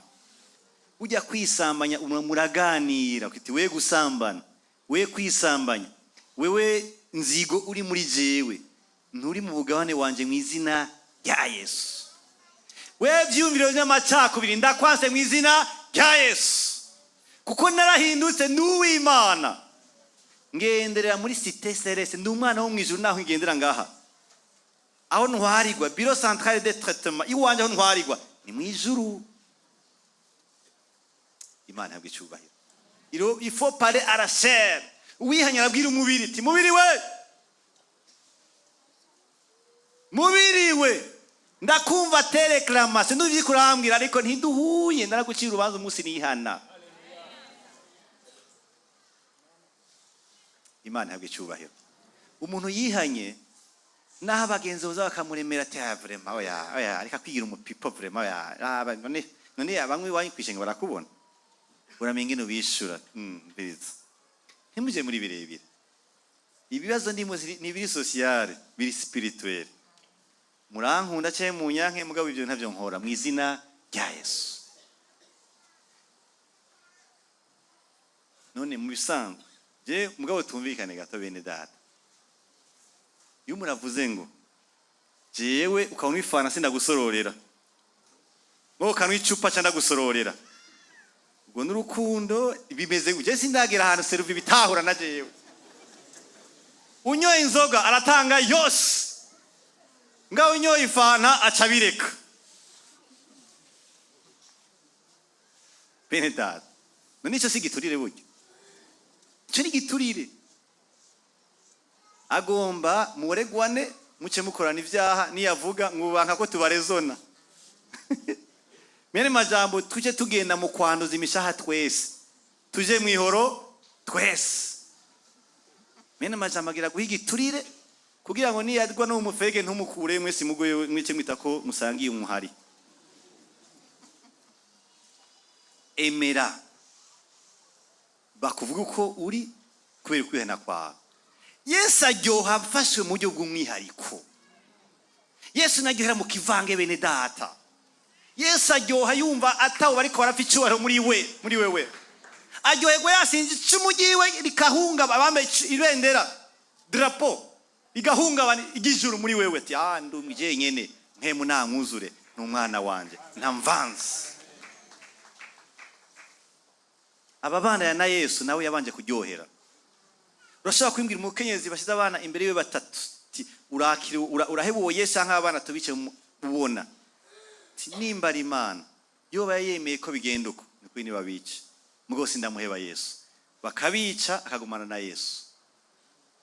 Ujya kwisambanya, muraganira, ukiti: "We gusambana, we kwisambanya, wewe nzigo uri muri jewe, nturi mu bugabane wanje, mu izina rya Yesu. We vyumviro by'amacakubiri, ndakwanse mu izina rya Yesu, kuko narahindutse n'uw'Imana, ngenderera muri cité céleste, ndi umwana wo mu ijuru, naho ngendera ngaha. Aho ntwarirwa, bureau central de traitement iwanje, aho ntwarirwa ni mu ijuru." Imana ihabwa icyubahiro. Il faut parler à la chair. Uwihanye arabwira umubiri ati: "Mubiri we, mubiri we, ndakumva tes réclamations, nduvye kurambwira, ariko ntiduhuye, naragucira urubanza umunsi nihana." Imana ihabwa icyubahiro. Umuntu yihanye, naho abagenzi baza bakamuremera ati: "Ah, vraiment, oya, oya, reka kwigira umupipo, vraiment, oya." Ah, none bamwe iwanyu kwishenga barakubona, uramenya ingene ubishura. Mviriza, ntimuje muri birebire. Ibibazo ndimo ni biri sociale, biri spirituel. Murankunda cyangwa munyanke, mugabo ibyo ntavyo nkora, mu izina rya Yesu. None mu bisanzwe je, mugabo tumvikane gato, bene data, iyo umuntu avuze ngo jewe ukabona ifana sindagusororera, wowe ukanywa icupa ca ndagusororera, ubwo n'urukundo bimeze gutya? Sindagera ahantu seruvi bitahura na jewe. Unyoye inzoga aratanga yose, ngaho unyoye ifanta aca abireka. Bene data, none ico si igiturire? Burya ico ni igiturire. Agomba muregwane, muce mukorana ivyaha, niyavuga mwubanka ko tubarezona. Mwene majambo, tuje tugenda mu kwanduza imishaha twese, tuje mwihoro twese. Mwene majambo agira guha igiturire. Kugira ngo niyagwa no mufege ntumukure, mwese mugwe, mwice mwita ko musangiye umuhari. Emera bakuvuga uko uri kubera ukwihana kwawe. Yesu aryoha afashwe mu buryo bw'umwihariko. Yesu naryohera mu kivange, bene Data. Yesu aryoha yumva atawe bariko barapfa icyubahiro muri we, muri wewe. Aryoherwa yasinze icumu ryiwe rikahungaba, abambaye ibendera, drapeau, rigahungabana iry'ijuru muri wewe, ati: "Ah, ndi jenyene, mpemu namwuzure, ni umwana wanje, ntamvanze." Aba bana na Yesu nawe yabanje kuryohera. Urashobora kwimbwira umukenyezi bashyize abana imbere yiwe batatu, ati: "Urakira, urahebuye Yesu cyangwa abana tubice?" Ubona ati: "Nimba ari Imana yoba yemeye ko bigenda uko, nukuri nibabice, mugabo sindamuheba Yesu." Bakabica, akagumana na Yesu.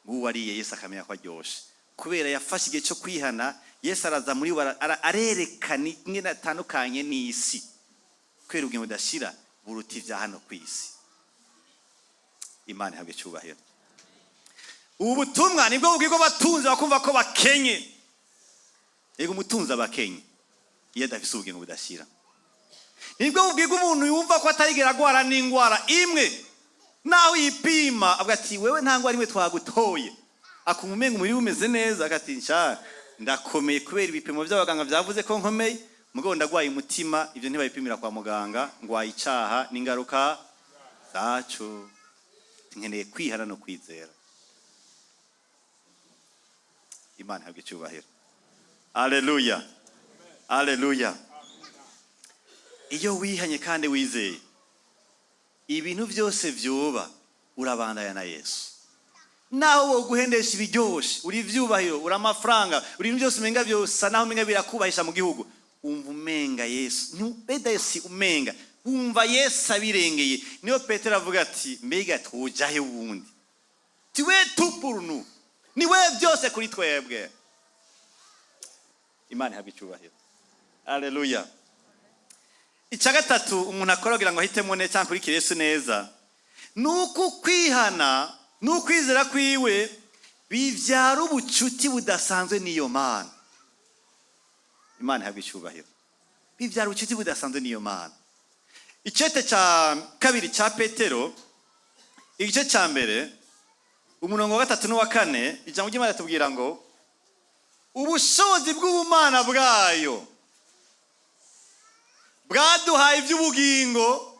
Nguwo ariye Yesu akamenya ko aryoshe kubera yafashe igihe cyo kwihana. Yesu araza muri we, arerekana ingene atandukanye n'isi, kubera ubugingo budashira buruta ibya hano ku isi. Imana ihabwe icyubahiro. Ubu butumwa nibwo bubwirwa abatunzi bakumva ko bakenye. Yego, umutunzi aba akenye iyo adafise ubugingo budashira. Nibwo bubwirwa umuntu yumva ko atarigera agwara n'indwara imwe, naho yipima avuga ati: "Wewe nta ndwara imwe twagutoye." Akumva umenga umubiri we umeze neza, agati: "Nsha ndakomeye kubera ibipimo by'abaganga byavuze ko nkomeye, mugabo ndagwaye umutima." Ibyo ntibayipimira kwa muganga. Ngwaye icaha n'ingaruka zaco, nkeneye kwihana no kwizera. Imana ihabwe icyubahiro. Aleluya, aleluya. Iyo wihanye kandi wizeye, ibintu byose vyoba, urabandanya na Yesu. Naho woguhendesha ibiryoshe, uri ivyubahiro, uri amafaranga, uri ibintu byose umenga byose, naho umenga birakubahisha mu gihugu, umva umenga Yesu beda si umenga wumva Yesu abirengeye. Niyo Petero avuga ati: "Mbega twojahe wundi? Tu es tout pour nous, ni we byose kuri twebwe." Imana ihabwe icyubahiro. Aleluya. Icya gatatu umuntu akora kugira ngo ahitemo neza cyangwa akurikire Yesu neza, ni uko kwihana n'ukwizera kwiwe bibyara ubucuti budasanzwe n'iyo Mana. Imana ihabwe icyubahiro. Bibyara ubucuti budasanzwe n'iyo Mana. Icete cya kabiri cya Petero, igice cya mbere, umurongo wa gatatu n'uwa kane, ijambo ry'Imana ritubwira ngo ubushobozi bw'ubumana bwayo bwaduhaye iby'ubugingo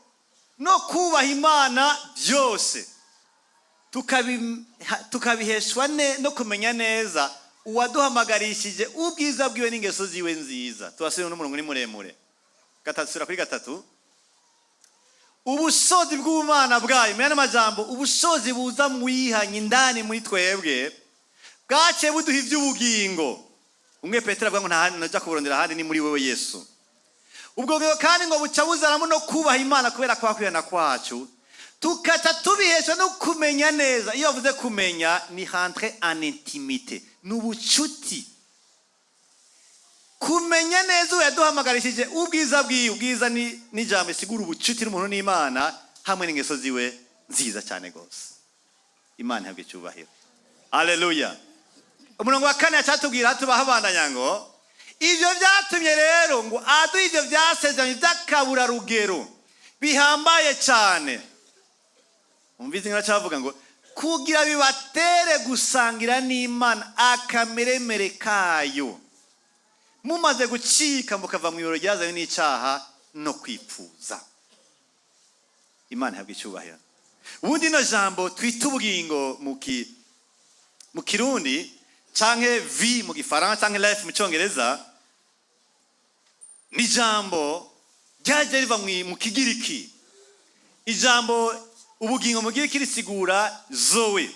no kubaha Imana byose, tukabiheshwa no kumenya neza uwaduhamagarishije ubwiza bwiwe n'ingeso ziwe nziza. Tubasubire n'umurongo ni muremure. Gatatu, sura kuri gatatu. Ubushobozi bw'ubumana bwayo, mu yandi majambo ubushobozi buza mu wihanye indani muri twebwe, bwaciye buduha iby'ubugingo. Umwe Petero avuga ngo nta handi najya kuburondera ahandi, ni muri wewe Yesu. Ubwo bugingo kandi ngo buca buzanamo no kubaha Imana kubera kwa kwihana kwacu, tukaca tubihesha no kumenya neza. Iyo bavuze kumenya, ni rentrer en intimité, ni ubucuti. Kumenya neza uwo yaduhamagarishije ubwiza bwiwe. Ubwiza ni n'ijambo risigura ubucuti n'umuntu n'Imana hamwe n'ingeso ziwe nziza cyane rwose. Imana ihabwe icyubahiro. Aleluya. Umurongo wa kane yacatubwira tubaho abandanya ngo ibyo byatumye rero ngo aduhe ibyo byasezeranye by'akaburarugero bihambaye cyane. Umvize inka cyavuga ngo kugira bibatere gusangira n'Imana akameremere kayo, mumaze gucika mukava mu iyoboro ryazanywe n'icyaha no kwipfuza. Imana ihabwa icyubahiro. Ubundi ino jambo twita ubugingo mu Kirundi, canke vie mu Gifaransa, canke life mu Cyongereza, ni ijambo ryaje riva mu Kigiriki. Ijambo ubugingo mu Gikiriki risigura zoe.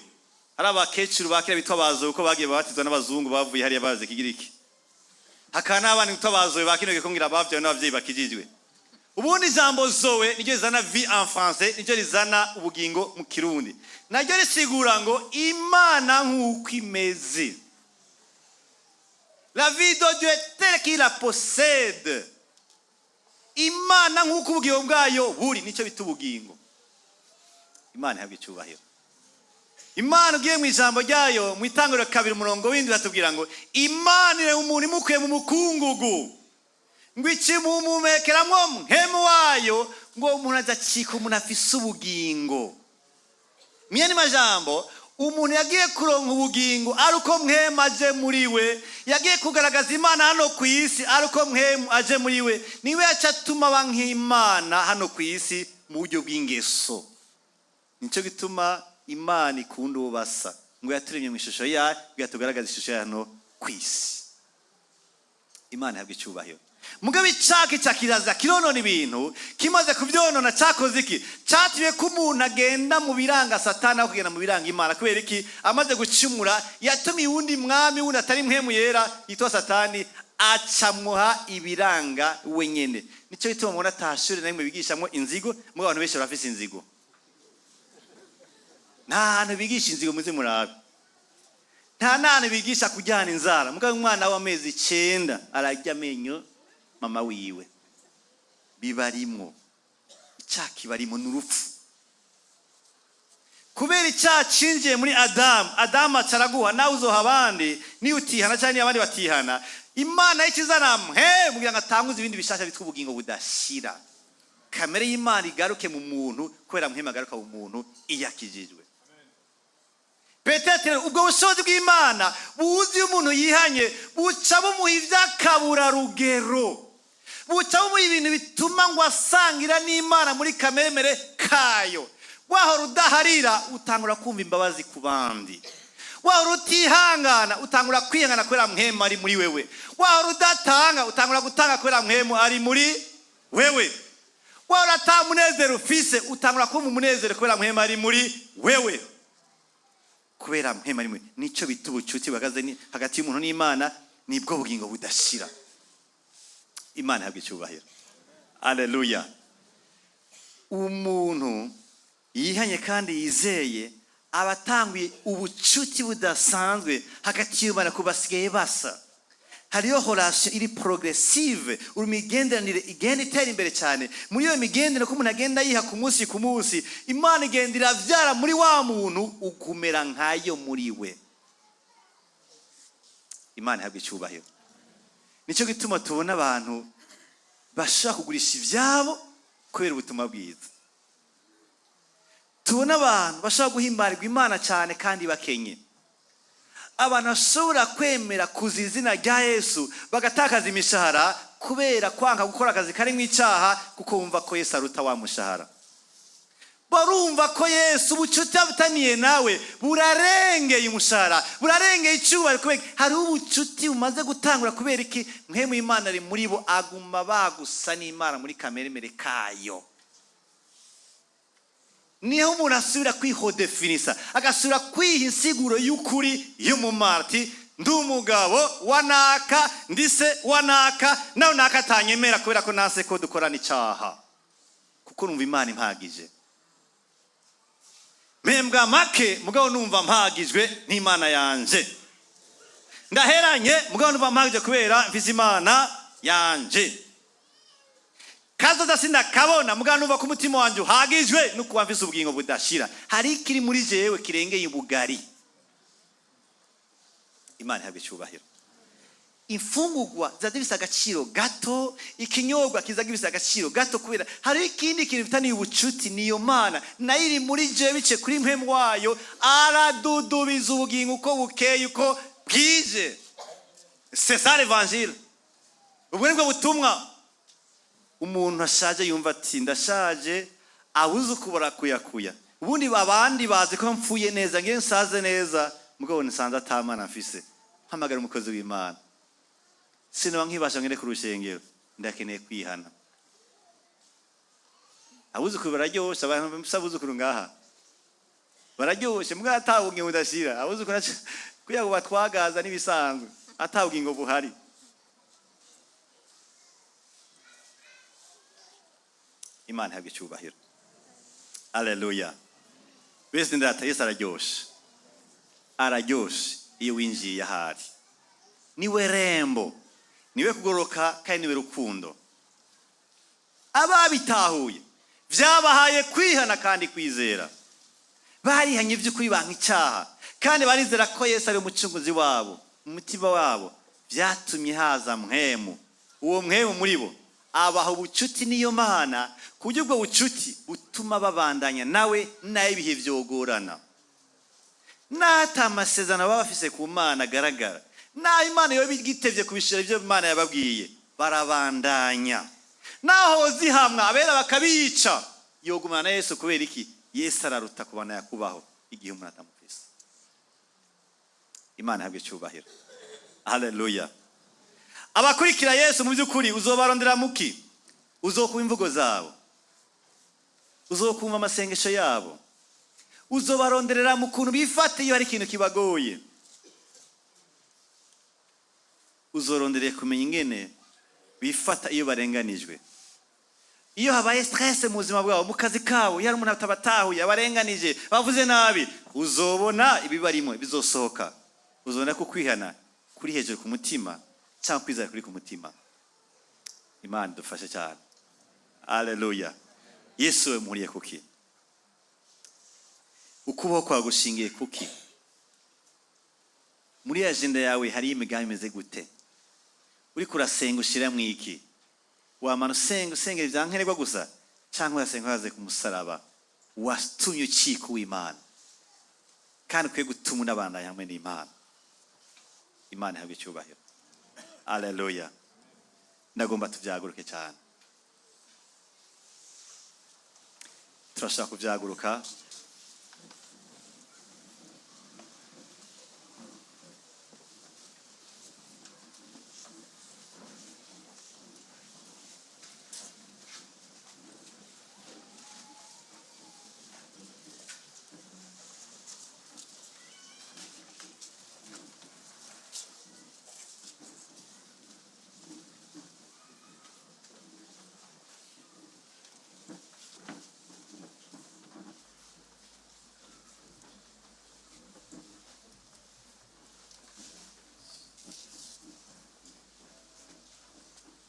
Hari abakecuru ba kera bitwa ba Zoe, uko bagiye babatizwa n'abazungu bavuye hariya bazi Ikigiriki. Hakaba n'abana bitwa ba Zoe ba kino gihe kumbwira bavyawe n'abavyeyi bakijijwe. Ubundi ijambo zoe niryo rizana vie en français, niryo rizana ubugingo mu Kirundi. Naryo risigura ngo Imana nk'uko imeze, la vie de Dieu telle qu'il la possède. Imana nk'uko ubugingo bwayo buri, nicyo bita ubugingo. Imana ihabwa icyubahiro. Imana ugiye mu ijambo ryayo, mu Itanguriro 2 umurongo 7, batubwira ngo Imana irema umuntu imukuye mu mukungugu, ngo ikimuhumekeramwo mpwemu wayo, ngo umuntu azacika umuntu afise ubugingo. Mwene majambo, umuntu yagiye kuronka ubugingo ari uko mpwemu aje muri we. Yagiye kugaragaza Imana hano ku isi ari uko mpwemu aje muri we. Niwe yaca atuma aba nk'Imana hano ku isi mu buryo bw'ingeso. Nicyo gituma Imana ikunda uwo basa, ngo yaturemye mu ishusho yayo kugira tugaragaze ishusho yayo hano ku isi. Imana ihabwa icyubahiro. Mugabo icaka ica kiraza kironona ibintu. Kimaze kubyonona, cyakoze iki? Cyatumye ko umuntu agenda mu biranga Satani aho kugenda mu biranga Imana. Kubera iki? Amaze gucumura, yatumiye uwundi mwami wundi atari mpwemu yera, yitwa Satani, acamuha ibiranga wenyene. Nicyo gituma mubona atashuri na rimwe bigishamo inzigo. Mugabo abantu benshi barafise inzigo. Nta hantu bigisha inzigo, muze murabe. Nta n'ahantu bigisha kujyana inzara. Mugabo umwana w'amezi 9 ararya amenyo mama wiwe. Bibarimwo, icyaha kibarimo, ni urupfu. Kubera icyaha cinjiye muri Adamu, Adamu acaraguha, nawe uzoha abandi niyo utihana cyangwa niyo abandi batihana. Imana y'ikizana mwe kugira ngo atanguze ibindi bishasha bitwa ubugingo budashira, kamere y'Imana igaruke mu muntu, kubera mpwemu agaruka mu muntu iyo akijijwe. Peut-être ubwo bushobozi bw'Imana buzi iyo umuntu yihanye, buca bumuha iby'akaburarugero, buca bumuha ibintu bituma ngo asangira n'Imana muri kamemere kayo. Wahora udaharira, utangura kumva imbabazi ku bandi. Wahora utihangana, utangura kwihangana kubera mpwemu ari muri wewe. Wahora udatanga, utangura gutanga kubera mpwemu ari muri wewe. Wahora ata munezero ufise, utangura kumva umunezero kubera mpwemu ari muri wewe. Kubera mpwemu ari muri, nicyo bita ubucuti buhagaze hagati y'umuntu n'Imana, nibwo bugingo budashira. Imana ihabwa icyubahiro, aleluya. Umuntu yihanye kandi yizeye aba atanguye ubucuti budasanzwe hagati y'Imana, kuba basigaye basa. Hariyo relation iri progressive, imigenderanire igenda itera imbere cyane. Muri iyo migenderanire, ko umuntu agenda yiha ku munsi ku munsi, Imana igenda irabyara muri wa muntu ukumera nkayo muri we. Imana ihabwa icyubahiro. Nicyo gituma tubona abantu bashaka kugurisha ibyabo kubera ubutumwa bwiza. Tubona abantu bashobora guhimbarirwa Imana cyane kandi bakenye, abantu bashobora kwemera kuza izina rya Yesu bagatakaza imishahara kubera kwanga gukora akazi karimo icyaha, kuko bumva ko Yesu aruta wa mushahara. Barumva ko Yesu, ubucuti butaniye nawe burarengeye umushahara, burarengeye icyubahiro, kubera hariho ubucuti bumaze gutangura. Kubera iki? Mpwemu Imana ari muri bo, aguma bagusa n'Imana muri kameremere kayo. Niho umuntu asubira kwihodefinisa, agasubira kwiha insiguro y'ukuri y'umumaro, ati ndi umugabo wa naka, ndise wa naka, nawe naka atanyemera kubera ko nase ko dukorana icyaha, kuko numva Imana impagije. Mpembwa make, mugabo numva mpagijwe n'Imana yanje. Ndaheranye, mugabo numva mpagije kubera mfise Imana yanje. Kazoza sindakabona, mugabo numva ko umutima wanje uhagijwe no kuba mfise ubugingo budashira. Hari ikiri muri jewe kirengeye ubugari. Imana ihabwa icyubahiro. Imfungurwa ziba zifise agaciro gato, ikinyobwa kiza gifise agaciro gato, kubera hari ikindi kintu bifitaniye ubucuti. Niyo Mana nayo iri muri jewe, bice kuri mpwemu wayo, aradudubiza ubugingo uko bukeye, uko bwije. C'est ça l'évangile. Ubwo nibwo butumwa. Umuntu ashaje yumva ati ndashaje, abuzukuru barakuyakuya, ubundi abandi bazi ko mpfuye neza, ngiye nsaze neza, mugabo nsanze atamana mfise. Mpamagara umukozi w'Imana, sinaba nkibasha ngende ku rushengero, ndakeneye kwihana. Abuzukuru bararyoshe, abantu bafise abuzukuru ngaha bararyoshe, mugabo ata bugingo budashira. Abuzukuru kugira ngo batwagaza n'ibisanzwe, ata bugingo buhari. Imana ihabwa icyubahiro, aleluya. Bese ndata, Yesu araryoshe, araryoshe iyo winjiye ahari. Niwe rembo, niwe kugoroka, kandi niwe rukundo. Ababitahuye byabahaye kwihana kandi kwizera. Barihanye by'ukuri, banka icyaha, kandi barizera ko Yesu ari umucunguzi wabo. Mu mutima wabo byatumye haza Mpwemu. Uwo Mpwemu muri bo abaha ubucuti n'iyo Mana, ku buryo ubwo bucuti butuma babandanya nawe nayo ibihe byogorana, n'ata amasezerano baba bafise ku Mana agaragara, naho Imana yoba igitevye kubishira ibyo Imana yababwiye, barabandanya. Naho zihamwa abera bakabica, yogumana na Yesu. Kubera iki? Yesu araruta kubana yakubaho igihe umuntu atamufise. Imana ihabwe icyubahiro. Haleluya! Abakurikira Yesu mu by'ukuri uzobarondera muki? Uzokumva imvugo zabo, uzokumva amasengesho yabo, uzobaronderera mu kuntu bifata iyo hari ikintu kibagoye. Uzorondereye kumenya ingene bifata iyo barenganijwe, iyo habaye stress mu buzima bwabo, mu kazi kabo, iyo hari umuntu atabatahuye, abarenganije, bavuze nabi. Uzobona ibibarimo bizosohoka. Uzobona ko kwihana kuri hejuru ku mutima cyangwa kwizera kuri ku mutima. Imana idufashe cyane. Aleluya! Yesu we muhuriye kuki? Ukubaho kwawe gushingiye kuki? Muri agenda yawe hariyo imigambi imeze gute? Uriko urasenga ushira mwiki? Wamara usenga, usengera ibya nkenerwa gusa, cyangwa urasenga uhagaze ku musaraba watumye ucika uw'Imana, kandi ukwiye gutuma unabandanya hamwe n'Imana? Imana ihabwe icyubahiro. Aleluya! Ndagomba tubyaguruke cyane. Turashaka kubyaguruka.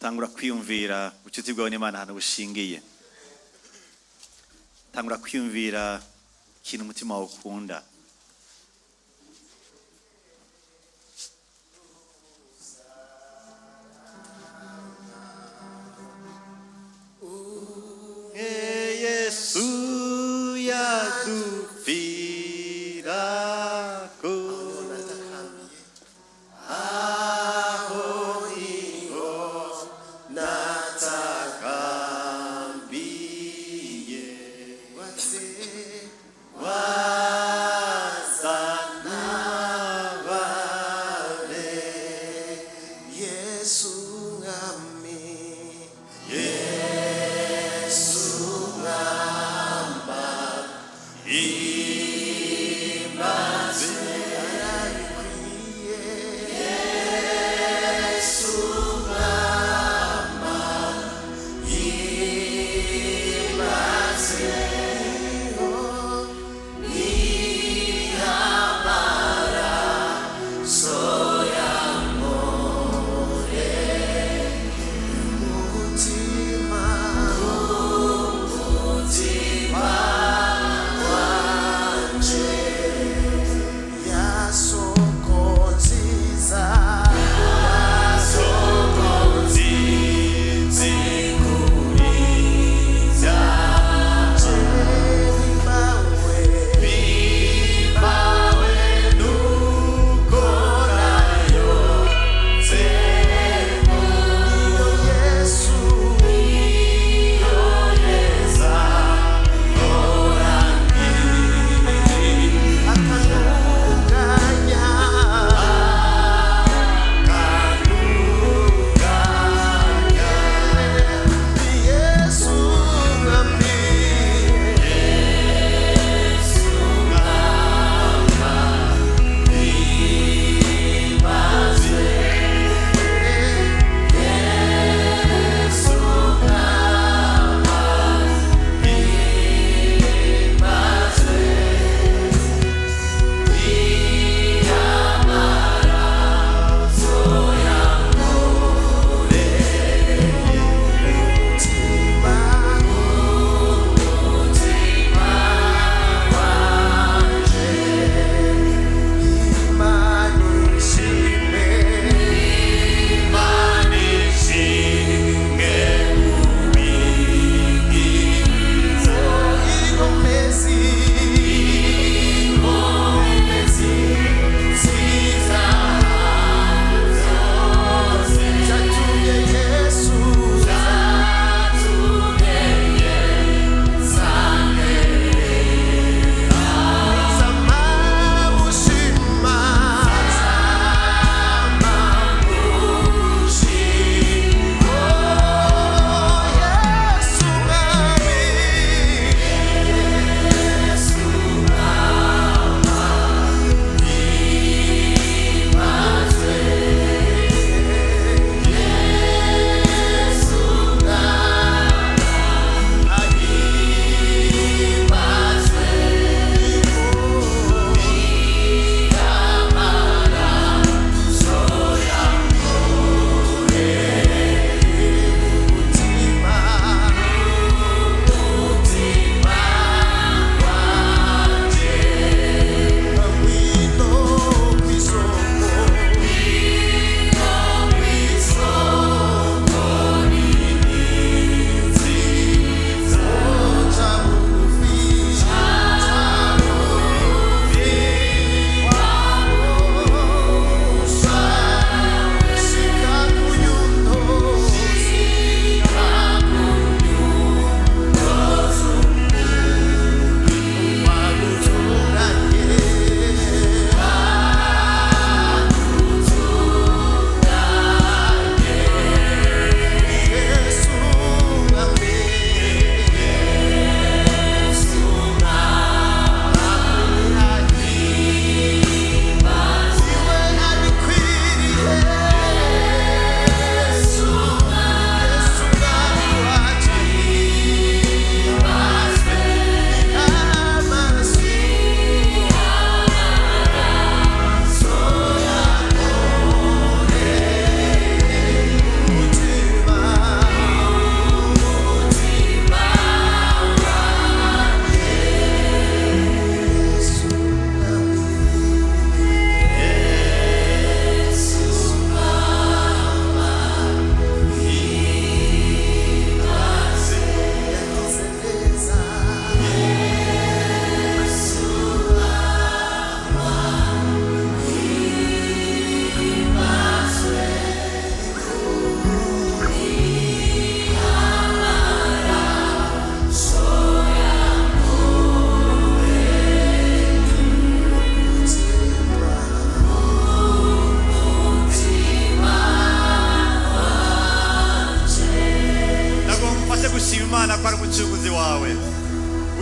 Tangura kwiyumvira ubucuti bwawe n'Imana ahantu bushingiye. Tangura kwiyumvira ikintu umutima wawe ukunda. Yesu yadupfirako. Natakambiye. Aho niho natakambiye. Waze. Wazanabare. Yesu mwami. Yesu mwamba.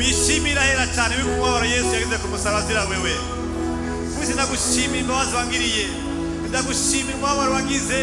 Uyishimira hera cyane w'ikumubabaro Yesu yagize ku musaraba azira wewe. Uzi, ndagushimira imbabazi wangiriye, ndagushimira umubabaro wagize,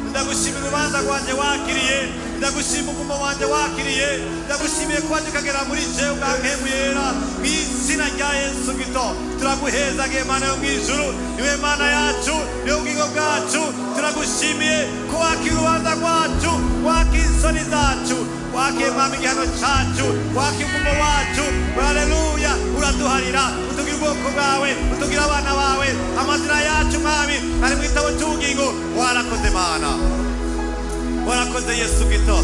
ndagushimira urubanza rwanjye wakiriye, ndagushima umuvumo wanjye wakiriye, ndagushimiye kuba ukagera muri jewe ubwankemuyera. Mu izina rya Yesu Kristo turaguhezagiye, Mana yo mu ijuru, niwe Mana yacu, niwe bugingo bwacu. Turagushimiye ko wakira urubanza rwacu, wakira isoni zacu, wakiye Mwami igihano cyacu, wakiye umuvumo wacu. Haleluya! Uraduharira, utugira ubwoko bwawe, utugira abana bawe. Amazina yacu, Mwami, ari mu gitabo cy'ubugingo. Warakoze Mana, warakoze Yesu Kristo.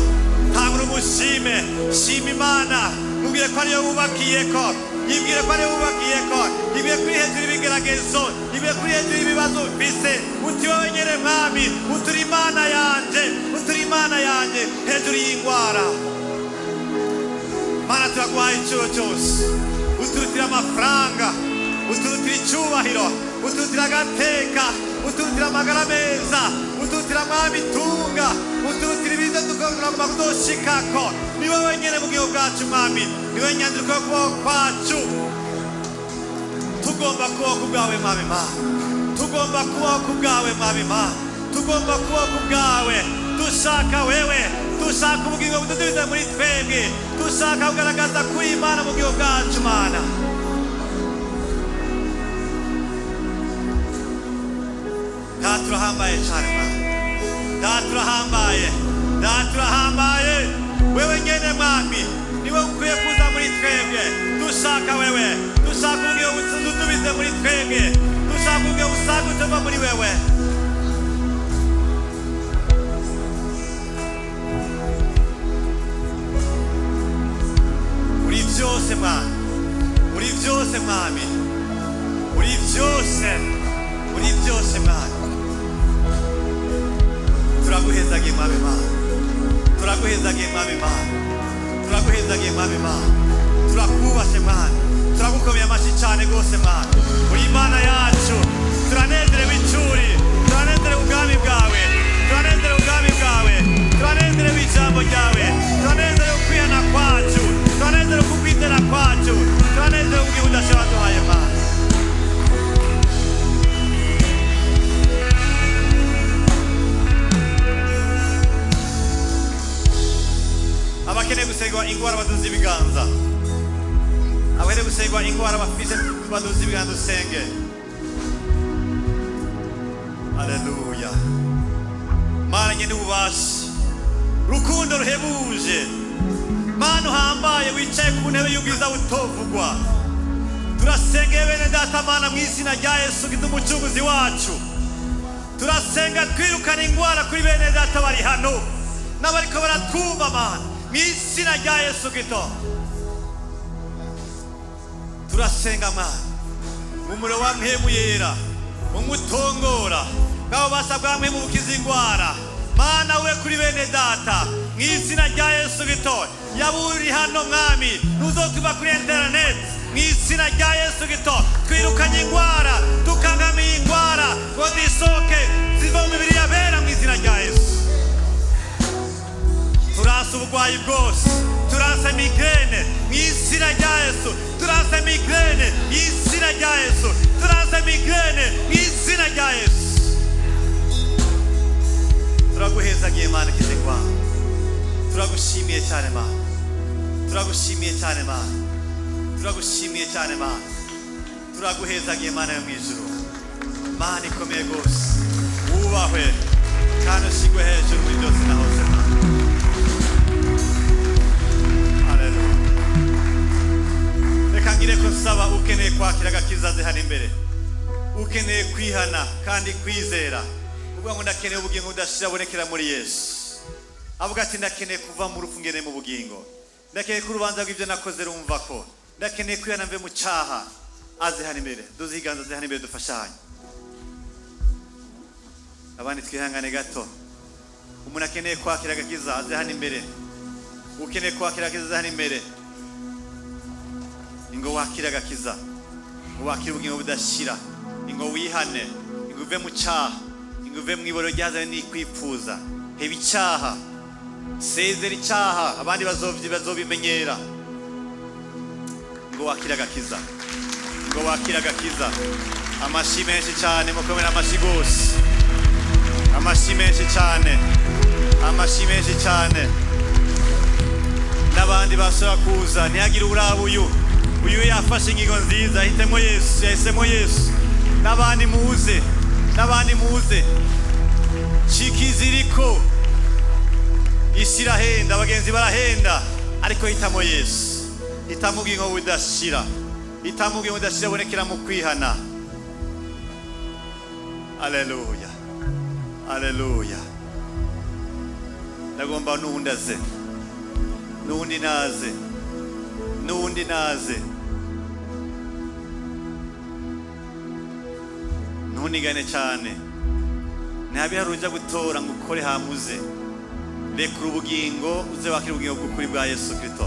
Tanga umushime, shima Imana, mubwire ko ariyo wubakiye, ko yibwire ko ariyo wubakiye, ko yibwire kuri hejuru y'ibigeragezo, yibwire kuri hejuru y'ibibazo ufise, uti wowe nyene Mwami uturi Imana yanje, uturi Imana yanje hejuru y'ingwara. Mana, turaguhaye icuro cyose. Uturutira amafaranga, uturutira icyubahiro, uturutira agateka, uturutira amagara meza, uturutira Mwami itunga, uturutira ibiza tukagomba kudoshikako. Ni wowe nyene bugingo bwacu, Mwami, ni wowe nyandiko yo kubaho kwacu. Tugomba kubaho ku bwawe, Mwami ma, tugomba kubaho ku bwawe, Mwami ma, tugomba kubaho ku bwawe. Dushaka wewe, dushaka ubugingo bududubiza muri twebwe, dushaka kugaragaza kuri Imana mu bugingo bwacu, Mana. Data urahambaye cyane, Mana. Data urahambaye, Data urahambaye. Wewe nyene Mwami niwe ukwiye kuza muri twebwe. Dushaka wewe, dushaka ubugingo bududubize muri twebwe, dushaka ubugingo busagutse buva muri wewe. Uri byose Mwami, uri byose Mwami, uri byose, uri byose Mwami. Turaguhezagiye Mwami Mana, turaguhezagiye Mwami Mana, turaguhezagiye Mwami Mana. Turakubashe Mwami, turagukomeye amashyi cyane rwose Mwami. Uri Imana yacu, turanezerewe icuri, turanezerewe ubwami bwawe, turanezerewe ubwami bwawe, turanezerewe ijambo ryawe, turanezerewe ukwihana kwacu, turanezerewe kukwizera kwacu, turanezerewe ubwiza udashobora waduhaye Mana. Abakeneye gusengwa ingwara baduze ibiganza, abakeneye gusengwa ingwara bafise baduze ibiganza usenge. Haleluya! Mana nyene ububasha, rukundo ruhebuje, Mana uhambaye wicaye ku ntebe y'ubwiza butovugwa, turasengeye bene data, Mana, mu izina rya Yesu Kristo umucunguzi wacu. Turasenga twirukana ingwara kuri bene data bari hano n'abariko baratwumva, Mana, mu izina rya Yesu Kristo. Turasenga Mana, mu muriro wa Mpwemu Yera umutongora bwabo basa bwa Mpwemu bukiza ingwara. Mana we, kuri bene data mu izina rya Yesu Kristo, yaba uri hano Mwami, ntuzotuma kuri interineti, mu izina rya Yesu Kristo twirukanye ingwara, dukangamiye ingwara ngo zisohoke ziva mu mibiri y'abera mu izina rya Yesu. Turasa uburwayi bwose, turasa migraine mu izina rya Yesu, turasa migraine mu izina rya Yesu, turasa migraine mu izina rya Yesu. Turaguhezagiye Mana kize kwawe, turagushimiye cyane Mana, turagushimiye cyane Mana, turagushimiye cyane Mana. Turaguhezagiye Mana yo mu ijuru, Mana ikomeye rwose, wubahwe kandi ushigwe hejuru muri byose na hose Mana. Haleluya! Reka ngire ko nsaba ukeneye kwakira agakiza aze hano imbere, ukeneye kwihana kandi kwizera, uvuga ngo ndakeneye ubugingo budashira bonekera muri Yesu, avuga ati ndakeneye kuva mu rupfu ngene mu bugingo, ndakeneye ko urubanza rw'ibyo nakoze rumva, ko ndakeneye kwihana mve mu cyaha, aze hano imbere. Duze iganza, aze hano imbere dufashanye. Abandi twihangane gato. Umuntu akeneye kwakira agakiza aze hano imbere, ukeneye kwakira agakiza aze hano imbere. Ingo wakire agakiza, ngo wakire ubugingo budashira, ingo wihane, ingo uve mu cyaha, ingo uve mu iboro ryazanye n'ikwipfuza. Heba icyaha, sezera icyaha, abandi bazobimenyera. Ngo wakire agakiza, ngo wakire agakiza. Amashi menshi cyane, mukomere amashi gose, amashi menshi cyane, amashi menshi cyane. N'abandi bashobora kuza, ntihagire uraba uyu. Uyu yafashe ingingo nziza, ahitemo Yesu, yahisemo Yesu. N'abandi muze, n'abandi muze. Cikiziriko, isi irahenda, abagenzi barahenda, ariko hitamo Yesu, hitamo ubugingo budashira, hitamo ubugingo budashira bubonekera mu kwihana. Aleluya, aleluya. Ndagomba n'uwundi aze, n'uwundi naze, n'uwundi naze. Ntunigane cyane, ntabihari ujya gutora ngo ukore hamuze. Rekura ubugingo, uze wakire ubugingo bw'ukuri bwa Yesu Kristo.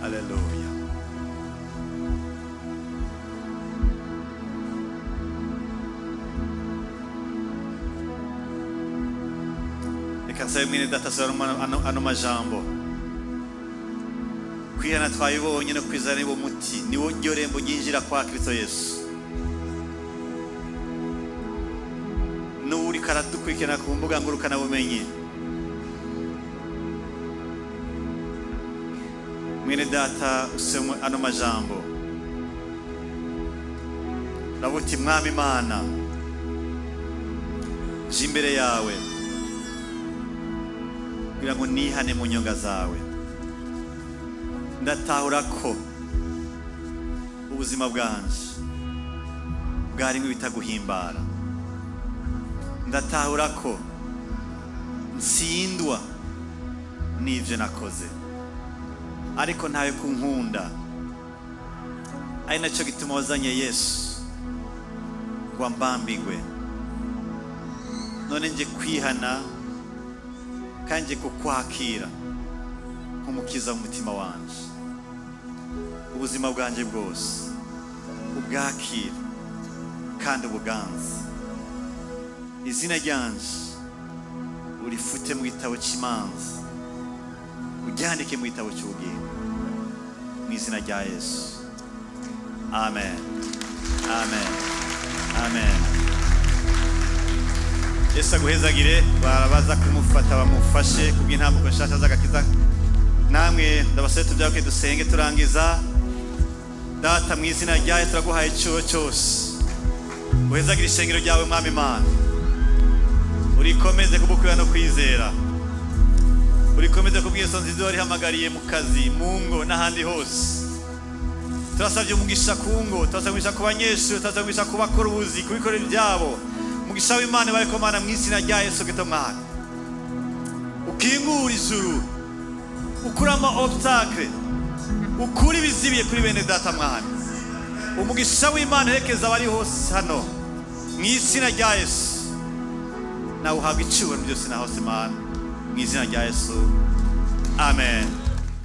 Aleluya. Reka nsabe mwene data asubiramo ano majambo. Kwihana twabibonye, no kwizera niwo muti, niwo ryo rembo ryinjira kwa Kristo Yesu. N'uriko aradukurikirana ku mbuga ngurukanabumenyi, mwene data, usome ano majambo. Uravuga uti: "Mwami Imana, nje imbere yawe kugira ngo nihane mu nyonga zawe. Ndatahura ko ubuzima bwanje bwarimo ibitaguhimbara. Ndatahura ko ntsindwa n'ibyo nakoze, ariko ntawe kunkunda, ari nacyo gituma wazanye Yesu ngo ambambigwe. None nje kwihana kandi nje kukwakira nk'umukiza w'umutima wanje. Ubuzima bwanjye bwose ubwakira kandi ubuganze. Izina ryanje urifute mu gitabo cy'imanza, uryandike mu gitabo cy'ubugingo, mu izina rya Yesu. Amen, amen, amen." Yesu aguhezagire. Barabaza kumufata, bamufashe kubw'intambuko nshasha z'agakiza. Namwe ndabasaba tubyake, dusenge turangiza. Data, mu izina rya Yesu, turaguhaye icyuho cyose. Uhezagire ishengero ryawe, Mwami Imana, urikomeze kubukwira no kwizera, urikomeze kubw'iyo nziza warihamagariye mu kazi, mu ngo n'ahandi hose. Turasabye umugisha ku ngo, turasabye umugisha ku banyeshuri, turasabye umugisha ku bakora ubuzi, ku bikorera ibyabo. Umugisha w'Imana bariko Mana, mu izina rya Yesu Kristo. Mwana, ukingura ijuru, ukure ama obstacle, ukure ibizibiye kuri bene data. Mwana, umugisha w'Imana uherekeza abari hose hano, mu izina rya Yesu. Nawe uhabwa icyubahiro byose na hose, Mana, mu izina rya Yesu, amen.